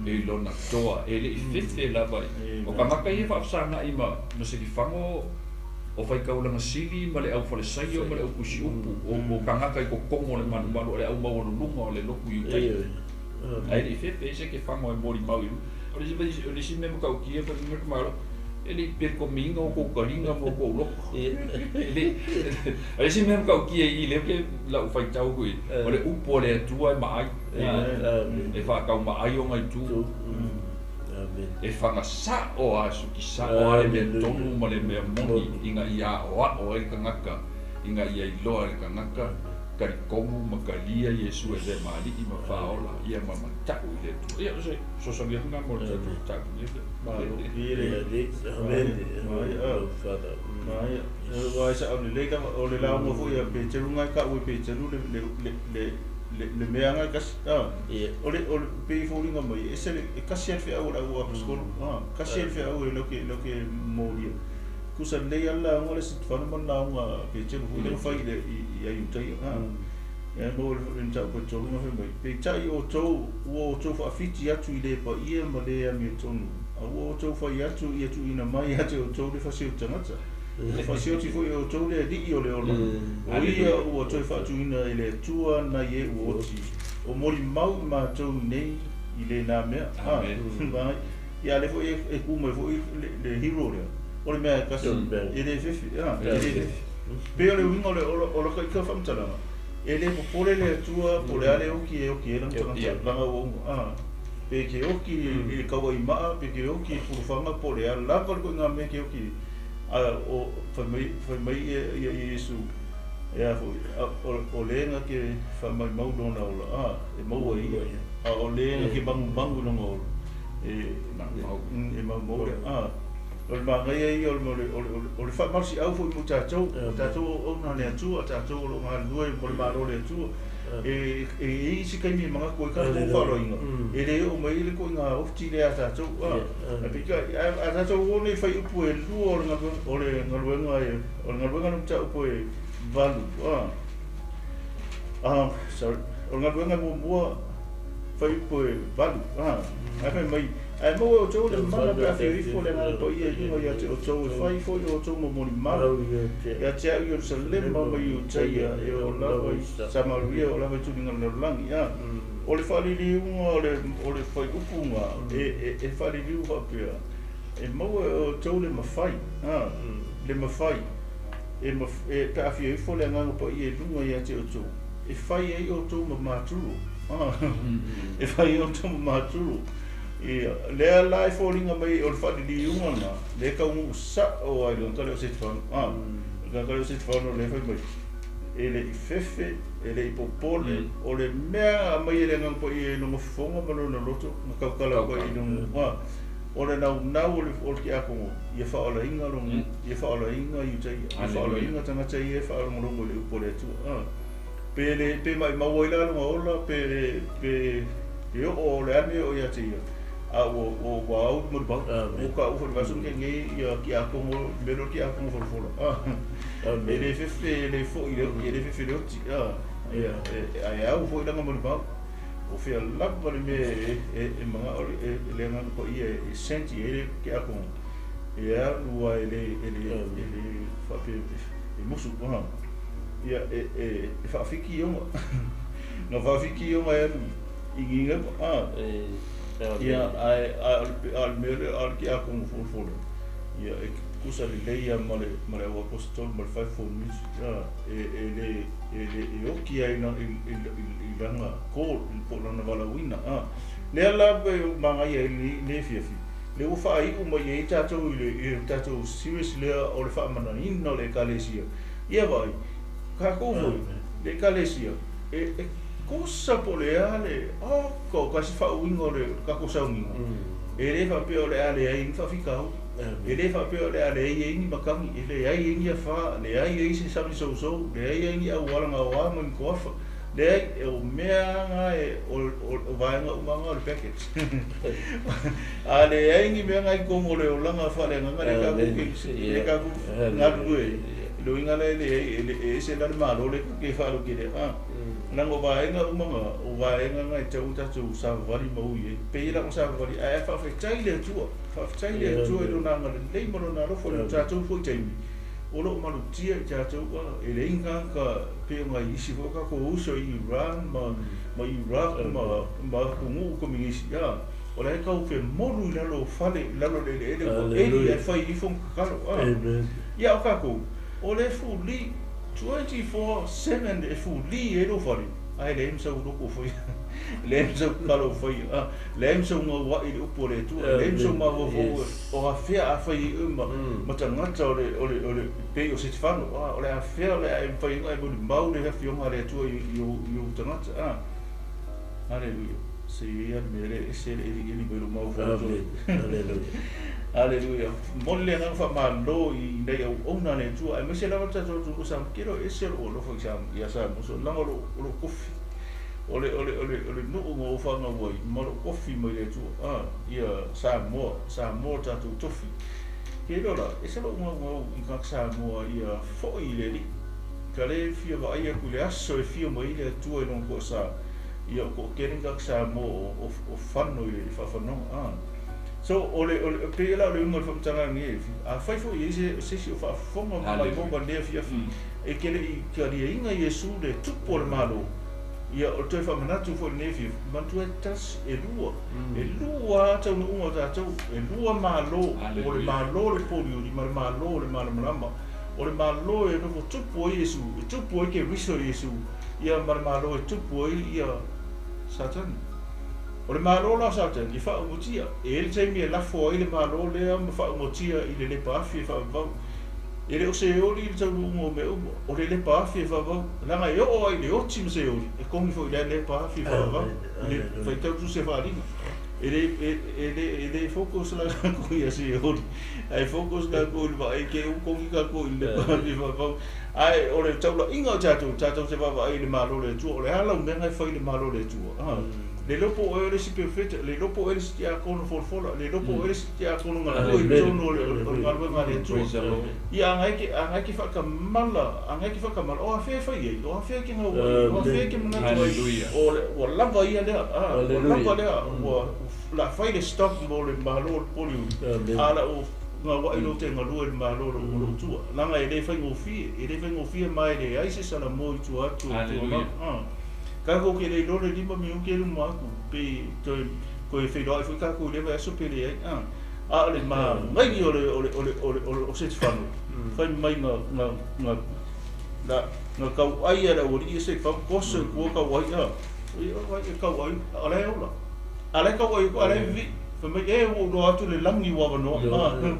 E lona toa, e le i fefe lava. O ka maka ia whaafsanga i ma, no se ke whango o whai kaulanga sili ma le au whalesaio ma le au kusi upu. O kangaka i ko kongo le manu malu o le au maualuluga o le loku i utai. Ai le i fefe se ke whango e mori mau i O le si mea makau kia whai mea kamalo, e le i ko minga o kou kalinga mo kou loko. E le si mea makau kia i le ke lau whai tau kui. O le upu o le atua e maai. E whakau maai o ngai tu. E whanga sa o a suki sa o a le mea tonu ma le mea moni inga ia o a o e kangaka. Inga ia iloa le kangaka. Karikongu ma kalia Iesu e le maali'i ma faaola ia ma mata'u i le Atua. Ia se sosogi atu mo le tatou tapu ia. Malo i le. Amen. Father. Mai, wa sa o le le ka o le lauga foi a Peteru ngai ka ui Peteru le le le le le mea ngai kasi a. O le o le pe foliga mai e se le e kasi al fe au la ua apostolo. Ah, kasi al fe au e lo ke molia. Kusa le alla ngo le sit fana man lauga Peteru foi le fai le i ai utai. Ah. Ia mo le tau ko tolu nga mai. Pe tai o tou ua o tou faafiti atu i le pa ia ma le amiotonu. A ua o tou fai atu ia tu ina mai atu o tou le fasi o tagata. Le fasioti foi o tou le alii o le ola. O ia ua toe faatuina e le Atua nai e ua oti. O moli mau i matou nei i lena mea. Amen. Ia le foi e ku mai foi le hero lea. O le mea e kasi e le fefe. E le fefe. Pe o le uiga o le ka faamatalaga. E le popole le Atua po le a le oki e oki e lana tagata laga ua uma. Pe ke oki i le kauaimaa, pe ke oki i pulufanga po le a lava le koiga mea ke oki. A o fai mai ia Iesu ia foi o le ga ke faamaumau lona ola a e maua ia a o le ga ke magumagu lona ola e e maumau le a o le magaia ia o le faamalosiau foi mo tatou o tatou auauna le Atua tatou o loo galulue mo le malo le Atua. E e i ai isi taimi e manatu ai tatou faaaloaloina, e le oo mai ai le ituaiga oti lea a tatou. Ae peitai, a tatou o nei i fuaiupu e lua o le galuega, o le galuega e, o le galuega le mataupu e valu, sorry, o le galuega e muamua fuaiupu e valu, ae fai mai, Ae maua e outou le mana pe a fia ifo le Agaga Paia i luga ia te outou, e fai foi o outou ma molimau ia te au i Ierusalema ma Iutaia, e oo lava i Samaria, e oo lava i tuli lalolagi. A o le faaliliuga o le o le fuaiupuga e e faaliliu faapea, e maua e outou le mafai, a le mafai e e pe a fia ifo le Agaga Paia i luga ia te outou, e fai ai outou ma maturo, a e fai ai outou ma maturo. Ia, lea la e foliga mai o le faaliliuga lena, lea e taunuu sao ai i le tagata lea o Setefano. A, le tagata lea o Setefano lea e fai mai, e le i fefe, e le i popole, o le mea na aumai e le Agaga Paia i lona fofoga ma lona loto, na tautala atu ai i lona, a, o le naunau o le, o le tiakono, ia faaolaina lona, ia faaolaina Iutaia, ia faaolaina tagata ia e faalogologo i le upu a le Atua. A, pe le, pe maimau ai la lona ola, pe, pe, Pe oo o le a mea e oo ia te ia, a ua, ua, ua au i molimau. Ua ka ufa i le vaiaso na tea nei ia tiakono, mea lea o le tiakono folafola. E le fefe, e le foi i le oti, e le fefe i le oti. Ia, ae au foi lana molimau. O fea lava le mea e, e, e manao le, le Agaga Paia e senti ai le tiakono, e alu lava e le, e le, e le faapea e musu. Ia, e, e, e faafiki ioga. Na faafiki ioga e alu i Ninewa, a. Ia, ae, ae o le, a o le mea lea, a o le tiakono folafola, ia, e tutusa lelei lava ma le, ma le au aposetolo ma le fivefold ministry, a, e, e le, e le, e oti lava i, i, i, i, i lana call, po o lana valaauina, a. Lea la e manaia ai lenei afiafi, lea ua faaiu mai ai tatou i le, i le tatou series lea o le faamanaina o le Ekalesia. Ia vaai, tatou foi, le Ekalesia, e, e tusa po o le a le, oka, o kasi faauiga o le tatou sauniga, e le faapea o le a leai ai ni faafitauli, e le faapea o le a leai ai ni matagi, e leai ai ni afa, leai ai se sami sousou, leai ai ni auala gaoa ma ni toafa, leai, o mea lava na e, o, o, o vaega uma lava na o le package. A leai ni mea na i totonu o le olaga faaleagaga lea tatou te, lea tatou galulue ai, le uiga lea e leai, e ese la le Malo lea tatou te faalotele, a. Leaga o vaega uma na, o vaega na e tatau ona tatou savavali ma ui ai. Pei la ona savavali, ae faafetai i le Atua, faafetai i le Atua i Lona agalelei ma Lona alofa i lo tatou foi taimi, o lo o malutia i tatou, a, e leai ni tagata pei ona i isi foi o tatou uso i Iran ma, ma Iraq ma, ma atunuu kominisi, a, o la e tau femolu i lalo o fale, i lalo o le eleele ua eli ae fai ifo ma tatalo, a. Ia o tatou, o le fuli, 24/7 e fuli ai lou fale, ae leai ma sau loto o faia, leai ma sau tatalo o faia, a, leai ma sau gauai i le upu a le Atua, leai ma sau mafaufau o afea a fai ai oe ma, ma tagata o le, o le, o le, pei o Setefano, a, o le afea o le a e mafai ai ona e molimau le Afioga a le Atua i, i ou, i ou tagata, a. Aleluia. Se i ai lava le mea lea e ese le elieli mai lou mafaufau. Aleluia. Aleluia. Momoli le agaga faamalo i nai auauna a le Atua, aemaise lava le tatou atunuu o Samoa. Kelo e ese lou alofa i Samoa, ia Samoa, so leaga o lou, o lou tofi. O le, o le, o le, o le nuu na ou fanau ai, ma lou tofi mai le Atua, a, ia Samoa, Samoa lo tatou tofi. Kelo la, ese lou gaugau i tagata Samoa ia foi i le Alii. Ka le fia vaai atu i le aso e fia mai ai le Atua i lona toasa, ia o toatele ni tagata Samoa o, o, o fano i le faafanoga, a. So, o le, o le, pei la o le uiga o le faamatalaga nei, afai foi e i ai se, se isi o faafofoga ma maimoa ma lenei afiafi, e te le i taliaina Iesu le Tupu o le Malo, ia, o le toe faamanatu foi i lenei afiafi, manatua e tasi, e lua, e lua lava taunuuga o tatou, e lua Malo, o le Malo o le polioli ma le Malo o le malamalama. O le Malo e nofo tupu ai Iesu, e tupu ai Keriso Iesu, ia ma le Malo e tupu ai ia Satani. O le Malo la o Satani e faaugotia. E i ai le taimi e lafo ai le Malo lea ma faaugotia i le lepa afi e faavavau. E le o Seoli le taunuuga o mea uma, o le lepa afi e faavavau. Leaga e oo ai i le oti ma Seoli, e kogi foi i lea lepa afi e faavavau, i le faitau tusi a faaaliga. E le, e, e le, e le focus la tatou ia Seoli, ae focus tatou i le vaai te u kogi tatou i le lepa afi e faavavau. Ae o le taulaʻiga o tatou, tatou te vaavaai i le Malo o le Atua, o le a lau mea e fai i le Malo o le Atua? Le iloa po o oe le isi perofeta, le iloa po o oe le isi tiakono folafola, le iloa po o oe le isi tiakono galue i totonu o le galuega a le Atua. Ia a ga e te faatamala, a ga e te faatamala, o afea e fai ai, o afea e te gau ai, o afea e te manatu ai, o le, ua lava ia lea, ua lava lea, ua la fai le stop mo le Malo o le Poliuli, a la o gauai lo te galue i le Malo o lo tua. Laga e le faigofie, e le faigofie ma e leai se salamo i tua atu o tua. Kākou ke le iloa le 5 minute e luma atu, pe toe toe feiloai foi kākou i le vaiaso pe leai. A o le magai o le o le o le o le o Setefano, fai mai na na na na na tauai e le aualii e Setefano, toso i tua tauai a. Ia vai e tauai, a o la e ola. A la e tauai atu, a la e vivii. Fai mai, e ua ou iloa atu le lagi ua avanoa.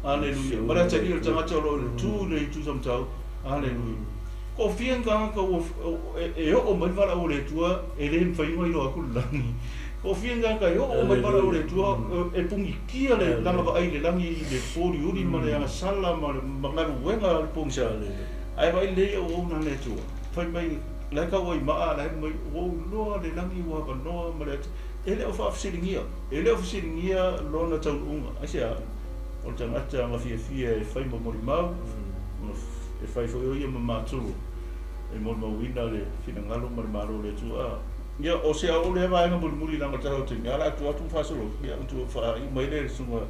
Aleluia. Ma le atalii o le tagata o lo o le tu le itu samatau. Aleluia. Ko fia ni tagata ua e oo mai le valaau o le Atua e le mafai ona iloa atu le lagi. Ko fia ni tagata e oo mai le valaau o le Atua e pugitia le lana vaai i le lagi i le poliuli ma le agasala ma le galuega a le pogisa. Ae vaai lelei auauna a le Atua. Fai mai la e tau ai maa, la e mai ua ou iloa le lagi ua avanoa ma le Atua. E le o faafesiligia, e le o fesiligia lona taunuuga. Aisea? O le tagata na fiafia e fai ma molimau, e fai foi o ia ma matou e molimauina le finagalo ma le Malo o le Atua. Ia, o se ao lea vaega mulimuli laga o le tala o le taimi, a la atu atu ma faasolo, ia, ona tuu faaiu mai lea i le susuga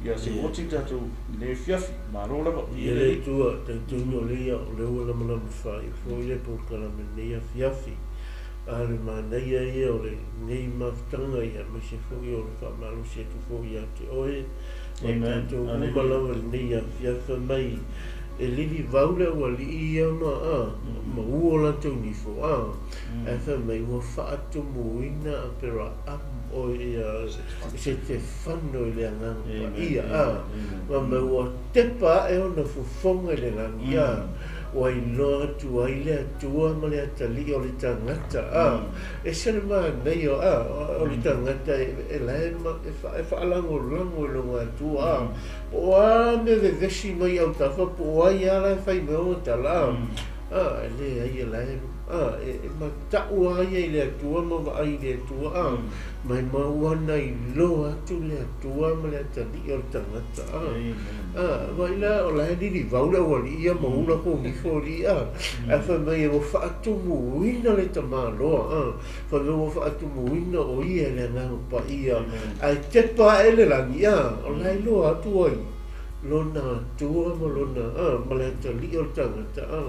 ia Seuoti le tatou lenei afiafi. Malo lava. Ia le Atua, talitonu o lea o lea ua lamalama faaiu foi le polokalame i lenei afiafi. A o le manaia ia o lenei mafutaga ia aemaise foi o le faamalosi atu foi ia te oe ma tatou uma lava i lenei afiafi. Fai mai e lilivau le aualii ia ma a ma ua o latou nifo a ae fai mai ua faatumuina a Aperaamo o ia Setefano i le Agaga Paia a ma mai ua tepa ae ona fofoga i le lagi a ua iloa atu ai le Atua ma le atalii o le tagata a ese le manaia a o le tagata e la e e faalagolago i lona Atua a po o a mea vevesi mai autafa po o ai lava la e fai mai ona tala a e leai e la e a e matau lava ia i le Atua ma vaai i le Atua a mai ma ua na iloa atu le Atua ma le atalii o le tagata a a vaai la o la e lilivau le aualii ia ma ula kou nifo alii a ae fai mai ua faatumuina le tamaloa a fai mai ua faatumuina o ia e le Agaga Paia ae tepa ae le lagi a o la e iloa atu ai lona Atua ma lona a ma le atalii o le tagata a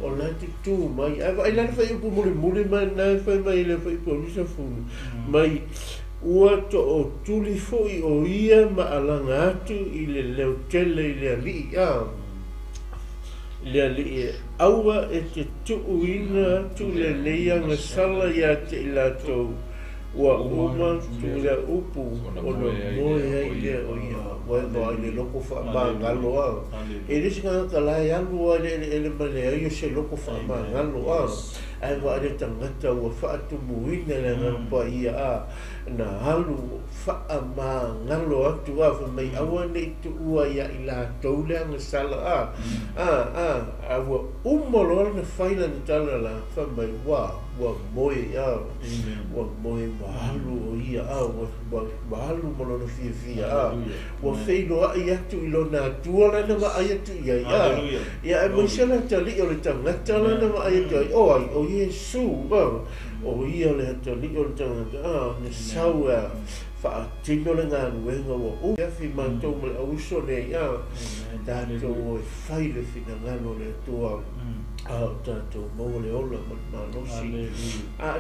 o la e tutū mai ae vaai la le fuaiupu mulimuli mai lena e fai mai le fuaiupu o 20 mai ua tootuli foi o ia ma alaga atu i le leotele i le alii a le alii e aua e te tuuina atu lenei agasala ia te i latou ua uma atu lea upu ona moe ai lea o ia ua e vaai i le loko faamagalo a e le se tagata la e alu lava i le eleele ma leai o se loko faamagalo a ae vaai le tagata ua faatumuina le Agaga Paia a na alu faamagalo atu a fai mai aua nei tuua ia i latou le agasala a a a a ua uma loa lana fai lana tala la fai mai ua ua moe a ua moe ua alu o ia a ua ua alu ma lona fiafia a ua feiloai atu i lona Atua lana vaai atu i ai a ia aemaise le atalii o le tagata lana vaai atu ai o ai o Iesu a o ia le atalii o le tagata a na sau e faatino le galuega ua uma fi matou ma le auuso nei a tatou o e fai le finagalo o le Atua a o tatou maua le ola ma le malosi a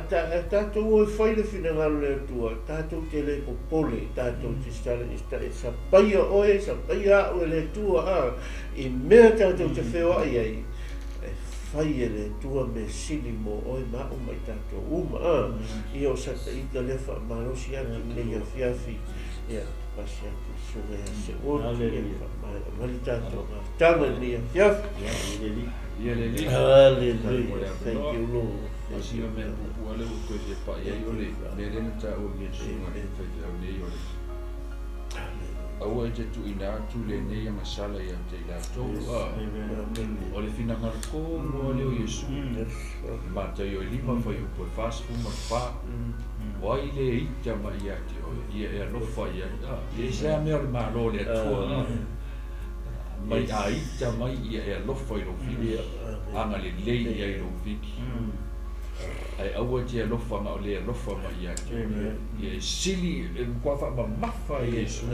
tatou o e fai le finagalo o le Atua tatou te le popole tatou te e sapaia oe sapaia au e le Atua a i mea tatou te feoai ai e fai e le Atua mea sili mo oe ma au ma i tatou uma a ia o sataita lea faamalosi atu i lenei afiafi ia pasi atu i susuga ia Seuoti ia faamaea mai le tatou mafutaga i lenei afiafi. Ia le alii. Hallelujah. Thank you, Lord. O sina mea puupuu lava lea ua toe fia pai ai o le mea lea na taua e le susuga i le faifeau nei o le Aua e te tuuina atu lenei agasala ia te i latou. O le finagalo tomua lea o Iesu. Mataio e 5 fuaiupu e 44. O ai le ita mai ia te oe, ia e alofa i ai. E se a mea o le malo o le Atua. Mai a ita mai ia e alofa i lou fili. Agalelei ia i lou fili. Ae aua te alofa na o le alofa mai ia te oe. Ia e sili e matua faamamafa e Iesu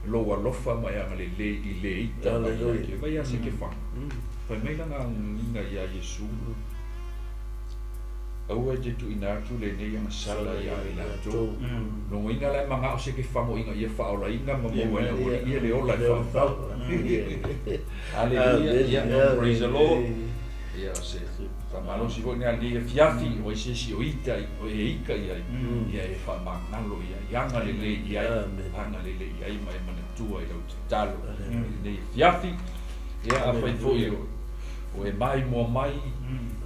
lou alofa ma e agalelei i le ita mai ia te oe. Vai a se ke faga. Fai mai lana agiga ia Iesu. Aua e te tuuina atu lenei agasala ia i latou. Logoina la e magao se ke fagoina ia faaolaina ma maua ai auali'i ia le ola e faavavau. Haleluia. Ia, praise the Lord. Ia, o se faamalosi foi lena i lenei afiafi, o ai se isi o ita o e ika i ai, ia e faamagalo i ai, agalelei i ai, agalelei i ai ma e manatua i lau tatalo i lenei afiafi. Ia, afai foi o e maimoa mai,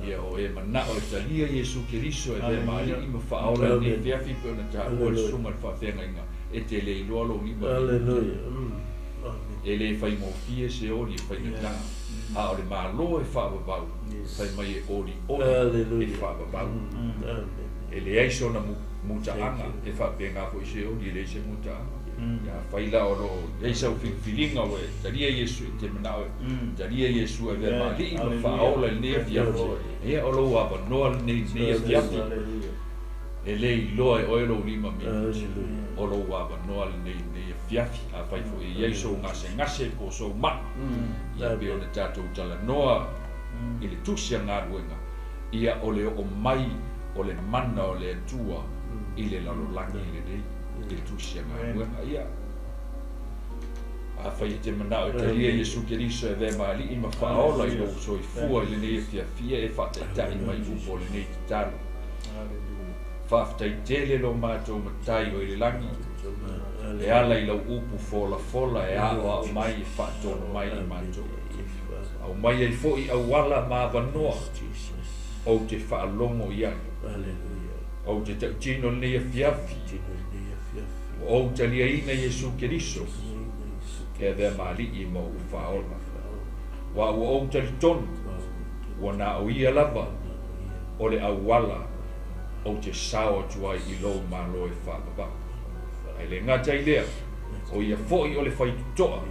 ia o e manao e talia Iesu Keriso e avea ma alii ma faaola i lenei afiafi pei ona taua e le susuga i le faafeagaiga, e te le iloa lou lima minute. E le faigofie se oli e faigata, a o le Malo e faavavau, fai mai e olioli e faavavau. E leai sona mutaaga, e faapena foi se oli e leai se mutaaga. Ia afai la o lo o i ai sau filifiliga ua e talia Iesu e te manao e talia Iesu e avea ma alii ma faaola i lenei afiafi, ia o lou avanoa lenei i lenei afiafi. E le iloa e oe lou lima minute, o lou avanoa lenei i lenei afiafi. Afai foi e i ai sou gasegase po o sou mai, ia pei ona tatou talanoa i le tusi a galuega, ia o le oo mai o le mana o le Atua i le lalolagi lenei, i le tusi a galuega. Ia, afai e te manao e talia Iesu Keriso e avea ma alii ma faaola i lou soifua i lenei afiafi, ia e faataitai mai upu o lenei tatalo. Faafetai tele lo matou Matai o i le lagi, e ala i lau upu folafola e aoao mai e faatonu mai i matou. Aumai ai foi auala ma avanoa ou te faalogo i ai. Ou te tautino lenei afiafi, ua ou taliaina Iesu Keriso e avea ma alii ma ou faaola. Aua ua ou talitonu, ua na o ia lava o le auala ou te sao atu ai i lou Malo e faavavau. Ae le gata i lea, o ia foi o le faitotoa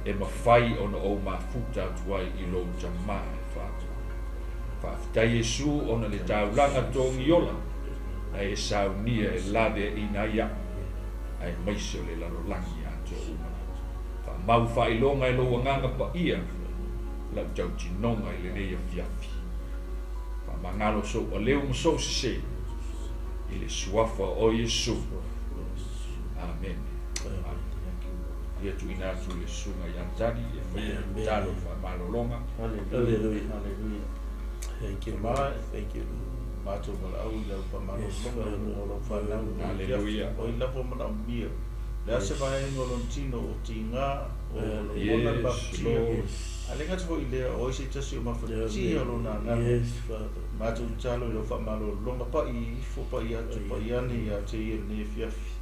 e mafai ona ou mafuta atu ai i lou Tama e faavavau. Faafetai Iesu ona le taulaga togiola na e saunia e laveaiina ai a'u, aemaise o le lalolagi atoa uma. Faamau faailoga e lou Agaga Paia lau tautinoga i lenei afiafi. Faamagalo sou aleu ma sou sese i le suafa o Iesu. Amene. Ia tuuina atu i le susuga ia Tali e faia le tatalo le faamalologa. Hallelujah. Hallelujah. Thank you, Lord. Thank you, Lord. Matou valaau i lau faamalologa i luga o lau fanau i lenei afiafi. Hallelujah. O ai lava o manaomia. O le a se vaega o lona tino o tiga, o lagona le Yes, mafatia. Lord. A le gata foi i lea, o ai se tasi o mafatia lona agaga. Yes, Father. Matou tatalo i lau faamalologa pa'i ifo, pa'i atu, pa'i ane ia te ia i lenei afiafi.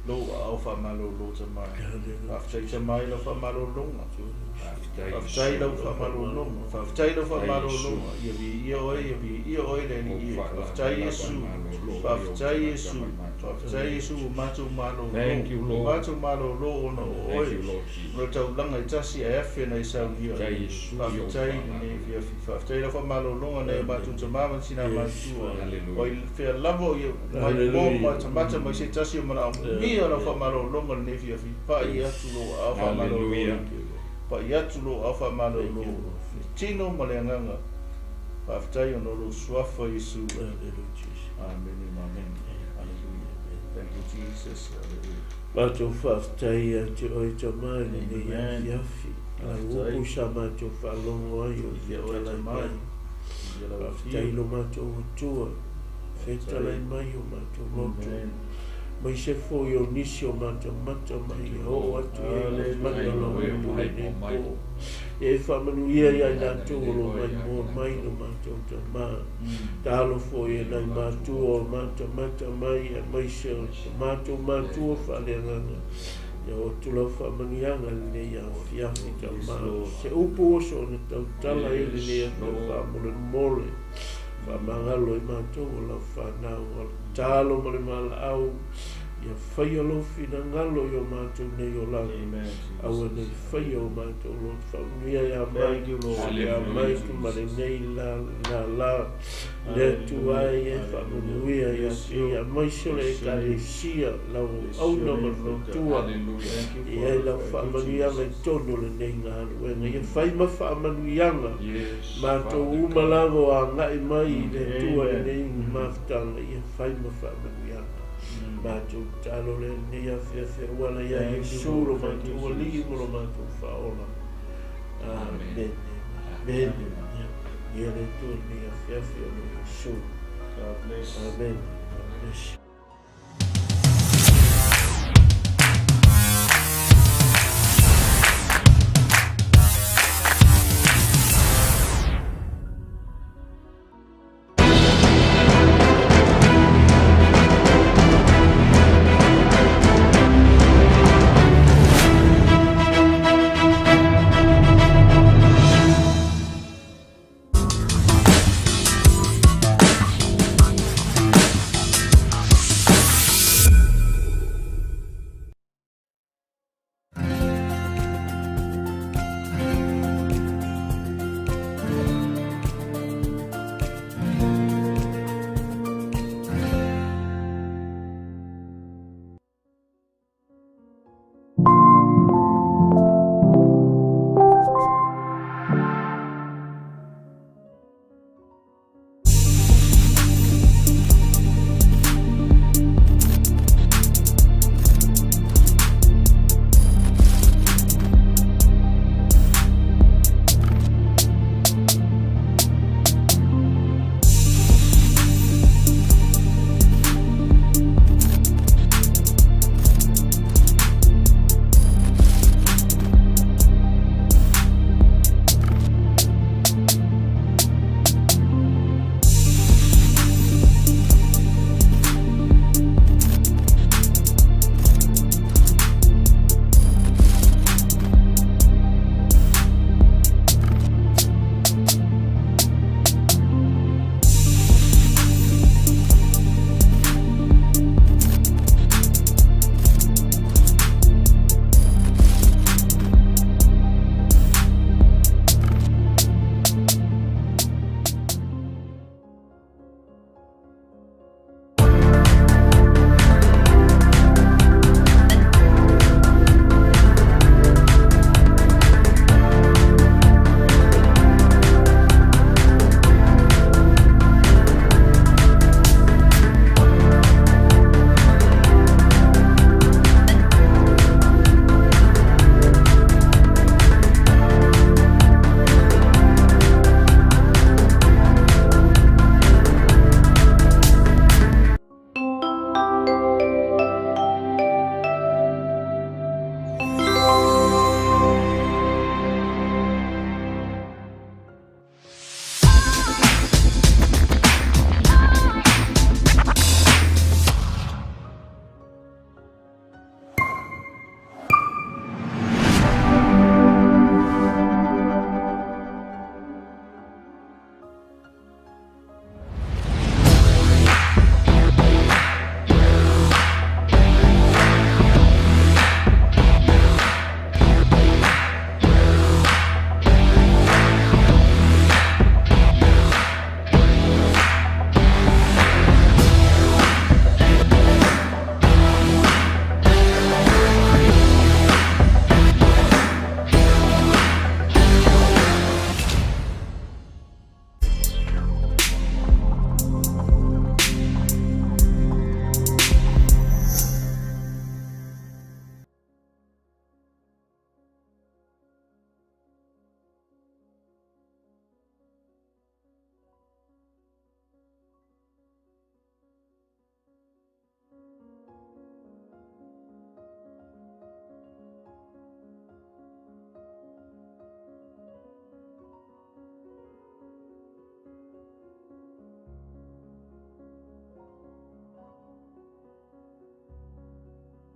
Lou aao faamalolo Tama. Faafetai Tama i lau faamalologa. Faafetai Faafetai Iesu. lau faamalologa. Faafetai lau Faafetai Iesu. faamalologa. Ia viia oe, ia viia oe le Ou Alii e. Faafetai faalavalava Iesu. malolo i ou Faafetai tagata Iesu. mai matou. Faafetai Iesu ua matou malolo. Thank you, Ua Lord. matou malolo ona o Thank oe. you, Lord O le Jesus. taulaga e tasi ae afe na i saunia. Faafetai Iesu i ou Faafetai i lenei faalala. afiafi. Faafetai lau faamalologa nai o matou tamā ma tinā Yes, matutua. Father. O ai Hallelujah. fea lava o ia mai mo ma Hallelujah. tamata mai se tasi o manaomia lau Amen. faamalologa i lenei afiafi. Pa'i atu lou aao faamalolo. Hallelujah. Thank you, Lord. Pa'i atu lou aao Thank faamalolo. you, Lord. Le tino ma le agaga. Faafetai ona o lou suafa Iesu. Hallelujah, Jesus. Amene ma amene. Hallelujah. Thank you, Jesus. Hallelujah. Matou faafetai ia te oe Tama i lenei Amen. afiafi. Lau Faafetai. upu sa matou faalogo ai o Ia oe fetalai Tama. mai. Ia lau Faafetai afio. lo matou Atua. Fetalai mai o matou loto. Amen. Mai se foi o nisi o matamata mai e oo atu i ai le mana Hallelujah. lau upu lenei Mai. po. E faamanuia ia i latou o lo maimoa mai lo matou Tama. Talo foi e nai matua o matamata mai aemaise o matou matua faaleagaga. Ia oo atu lau faamanuiaga i lenei afiafi taumau. Se upu ua soona tautala ai lenei afiafi faamolemole. Faamagalo ai matou o lau fanau. O le tatalo ma le valaau, ia faia lou finagalo i o matou nei olaga. Aua ne i faia o matou loto. Faamanuia ia Mike, ia Mike ma lenei la, la, la. Le Atua e e faamanuia ia te ia, aemaise o le Ekalesia, lau auauna ma le faletua, e i ai lau faamanuiaga i totonu o lenei galuega. Ia fai ma faamanuiaga matou uma lava o agai mai i le Atua i lenei mafutaga, ia fai ma faamanuiaga. Matou tatalo lea i lenei afiafi auala ia Iesu lo matou Alii ma lo matou Faaola. Amene. Amene. Ia le Atua i lenei afiafi ona o Iesu. God bless. Amen. God bless you.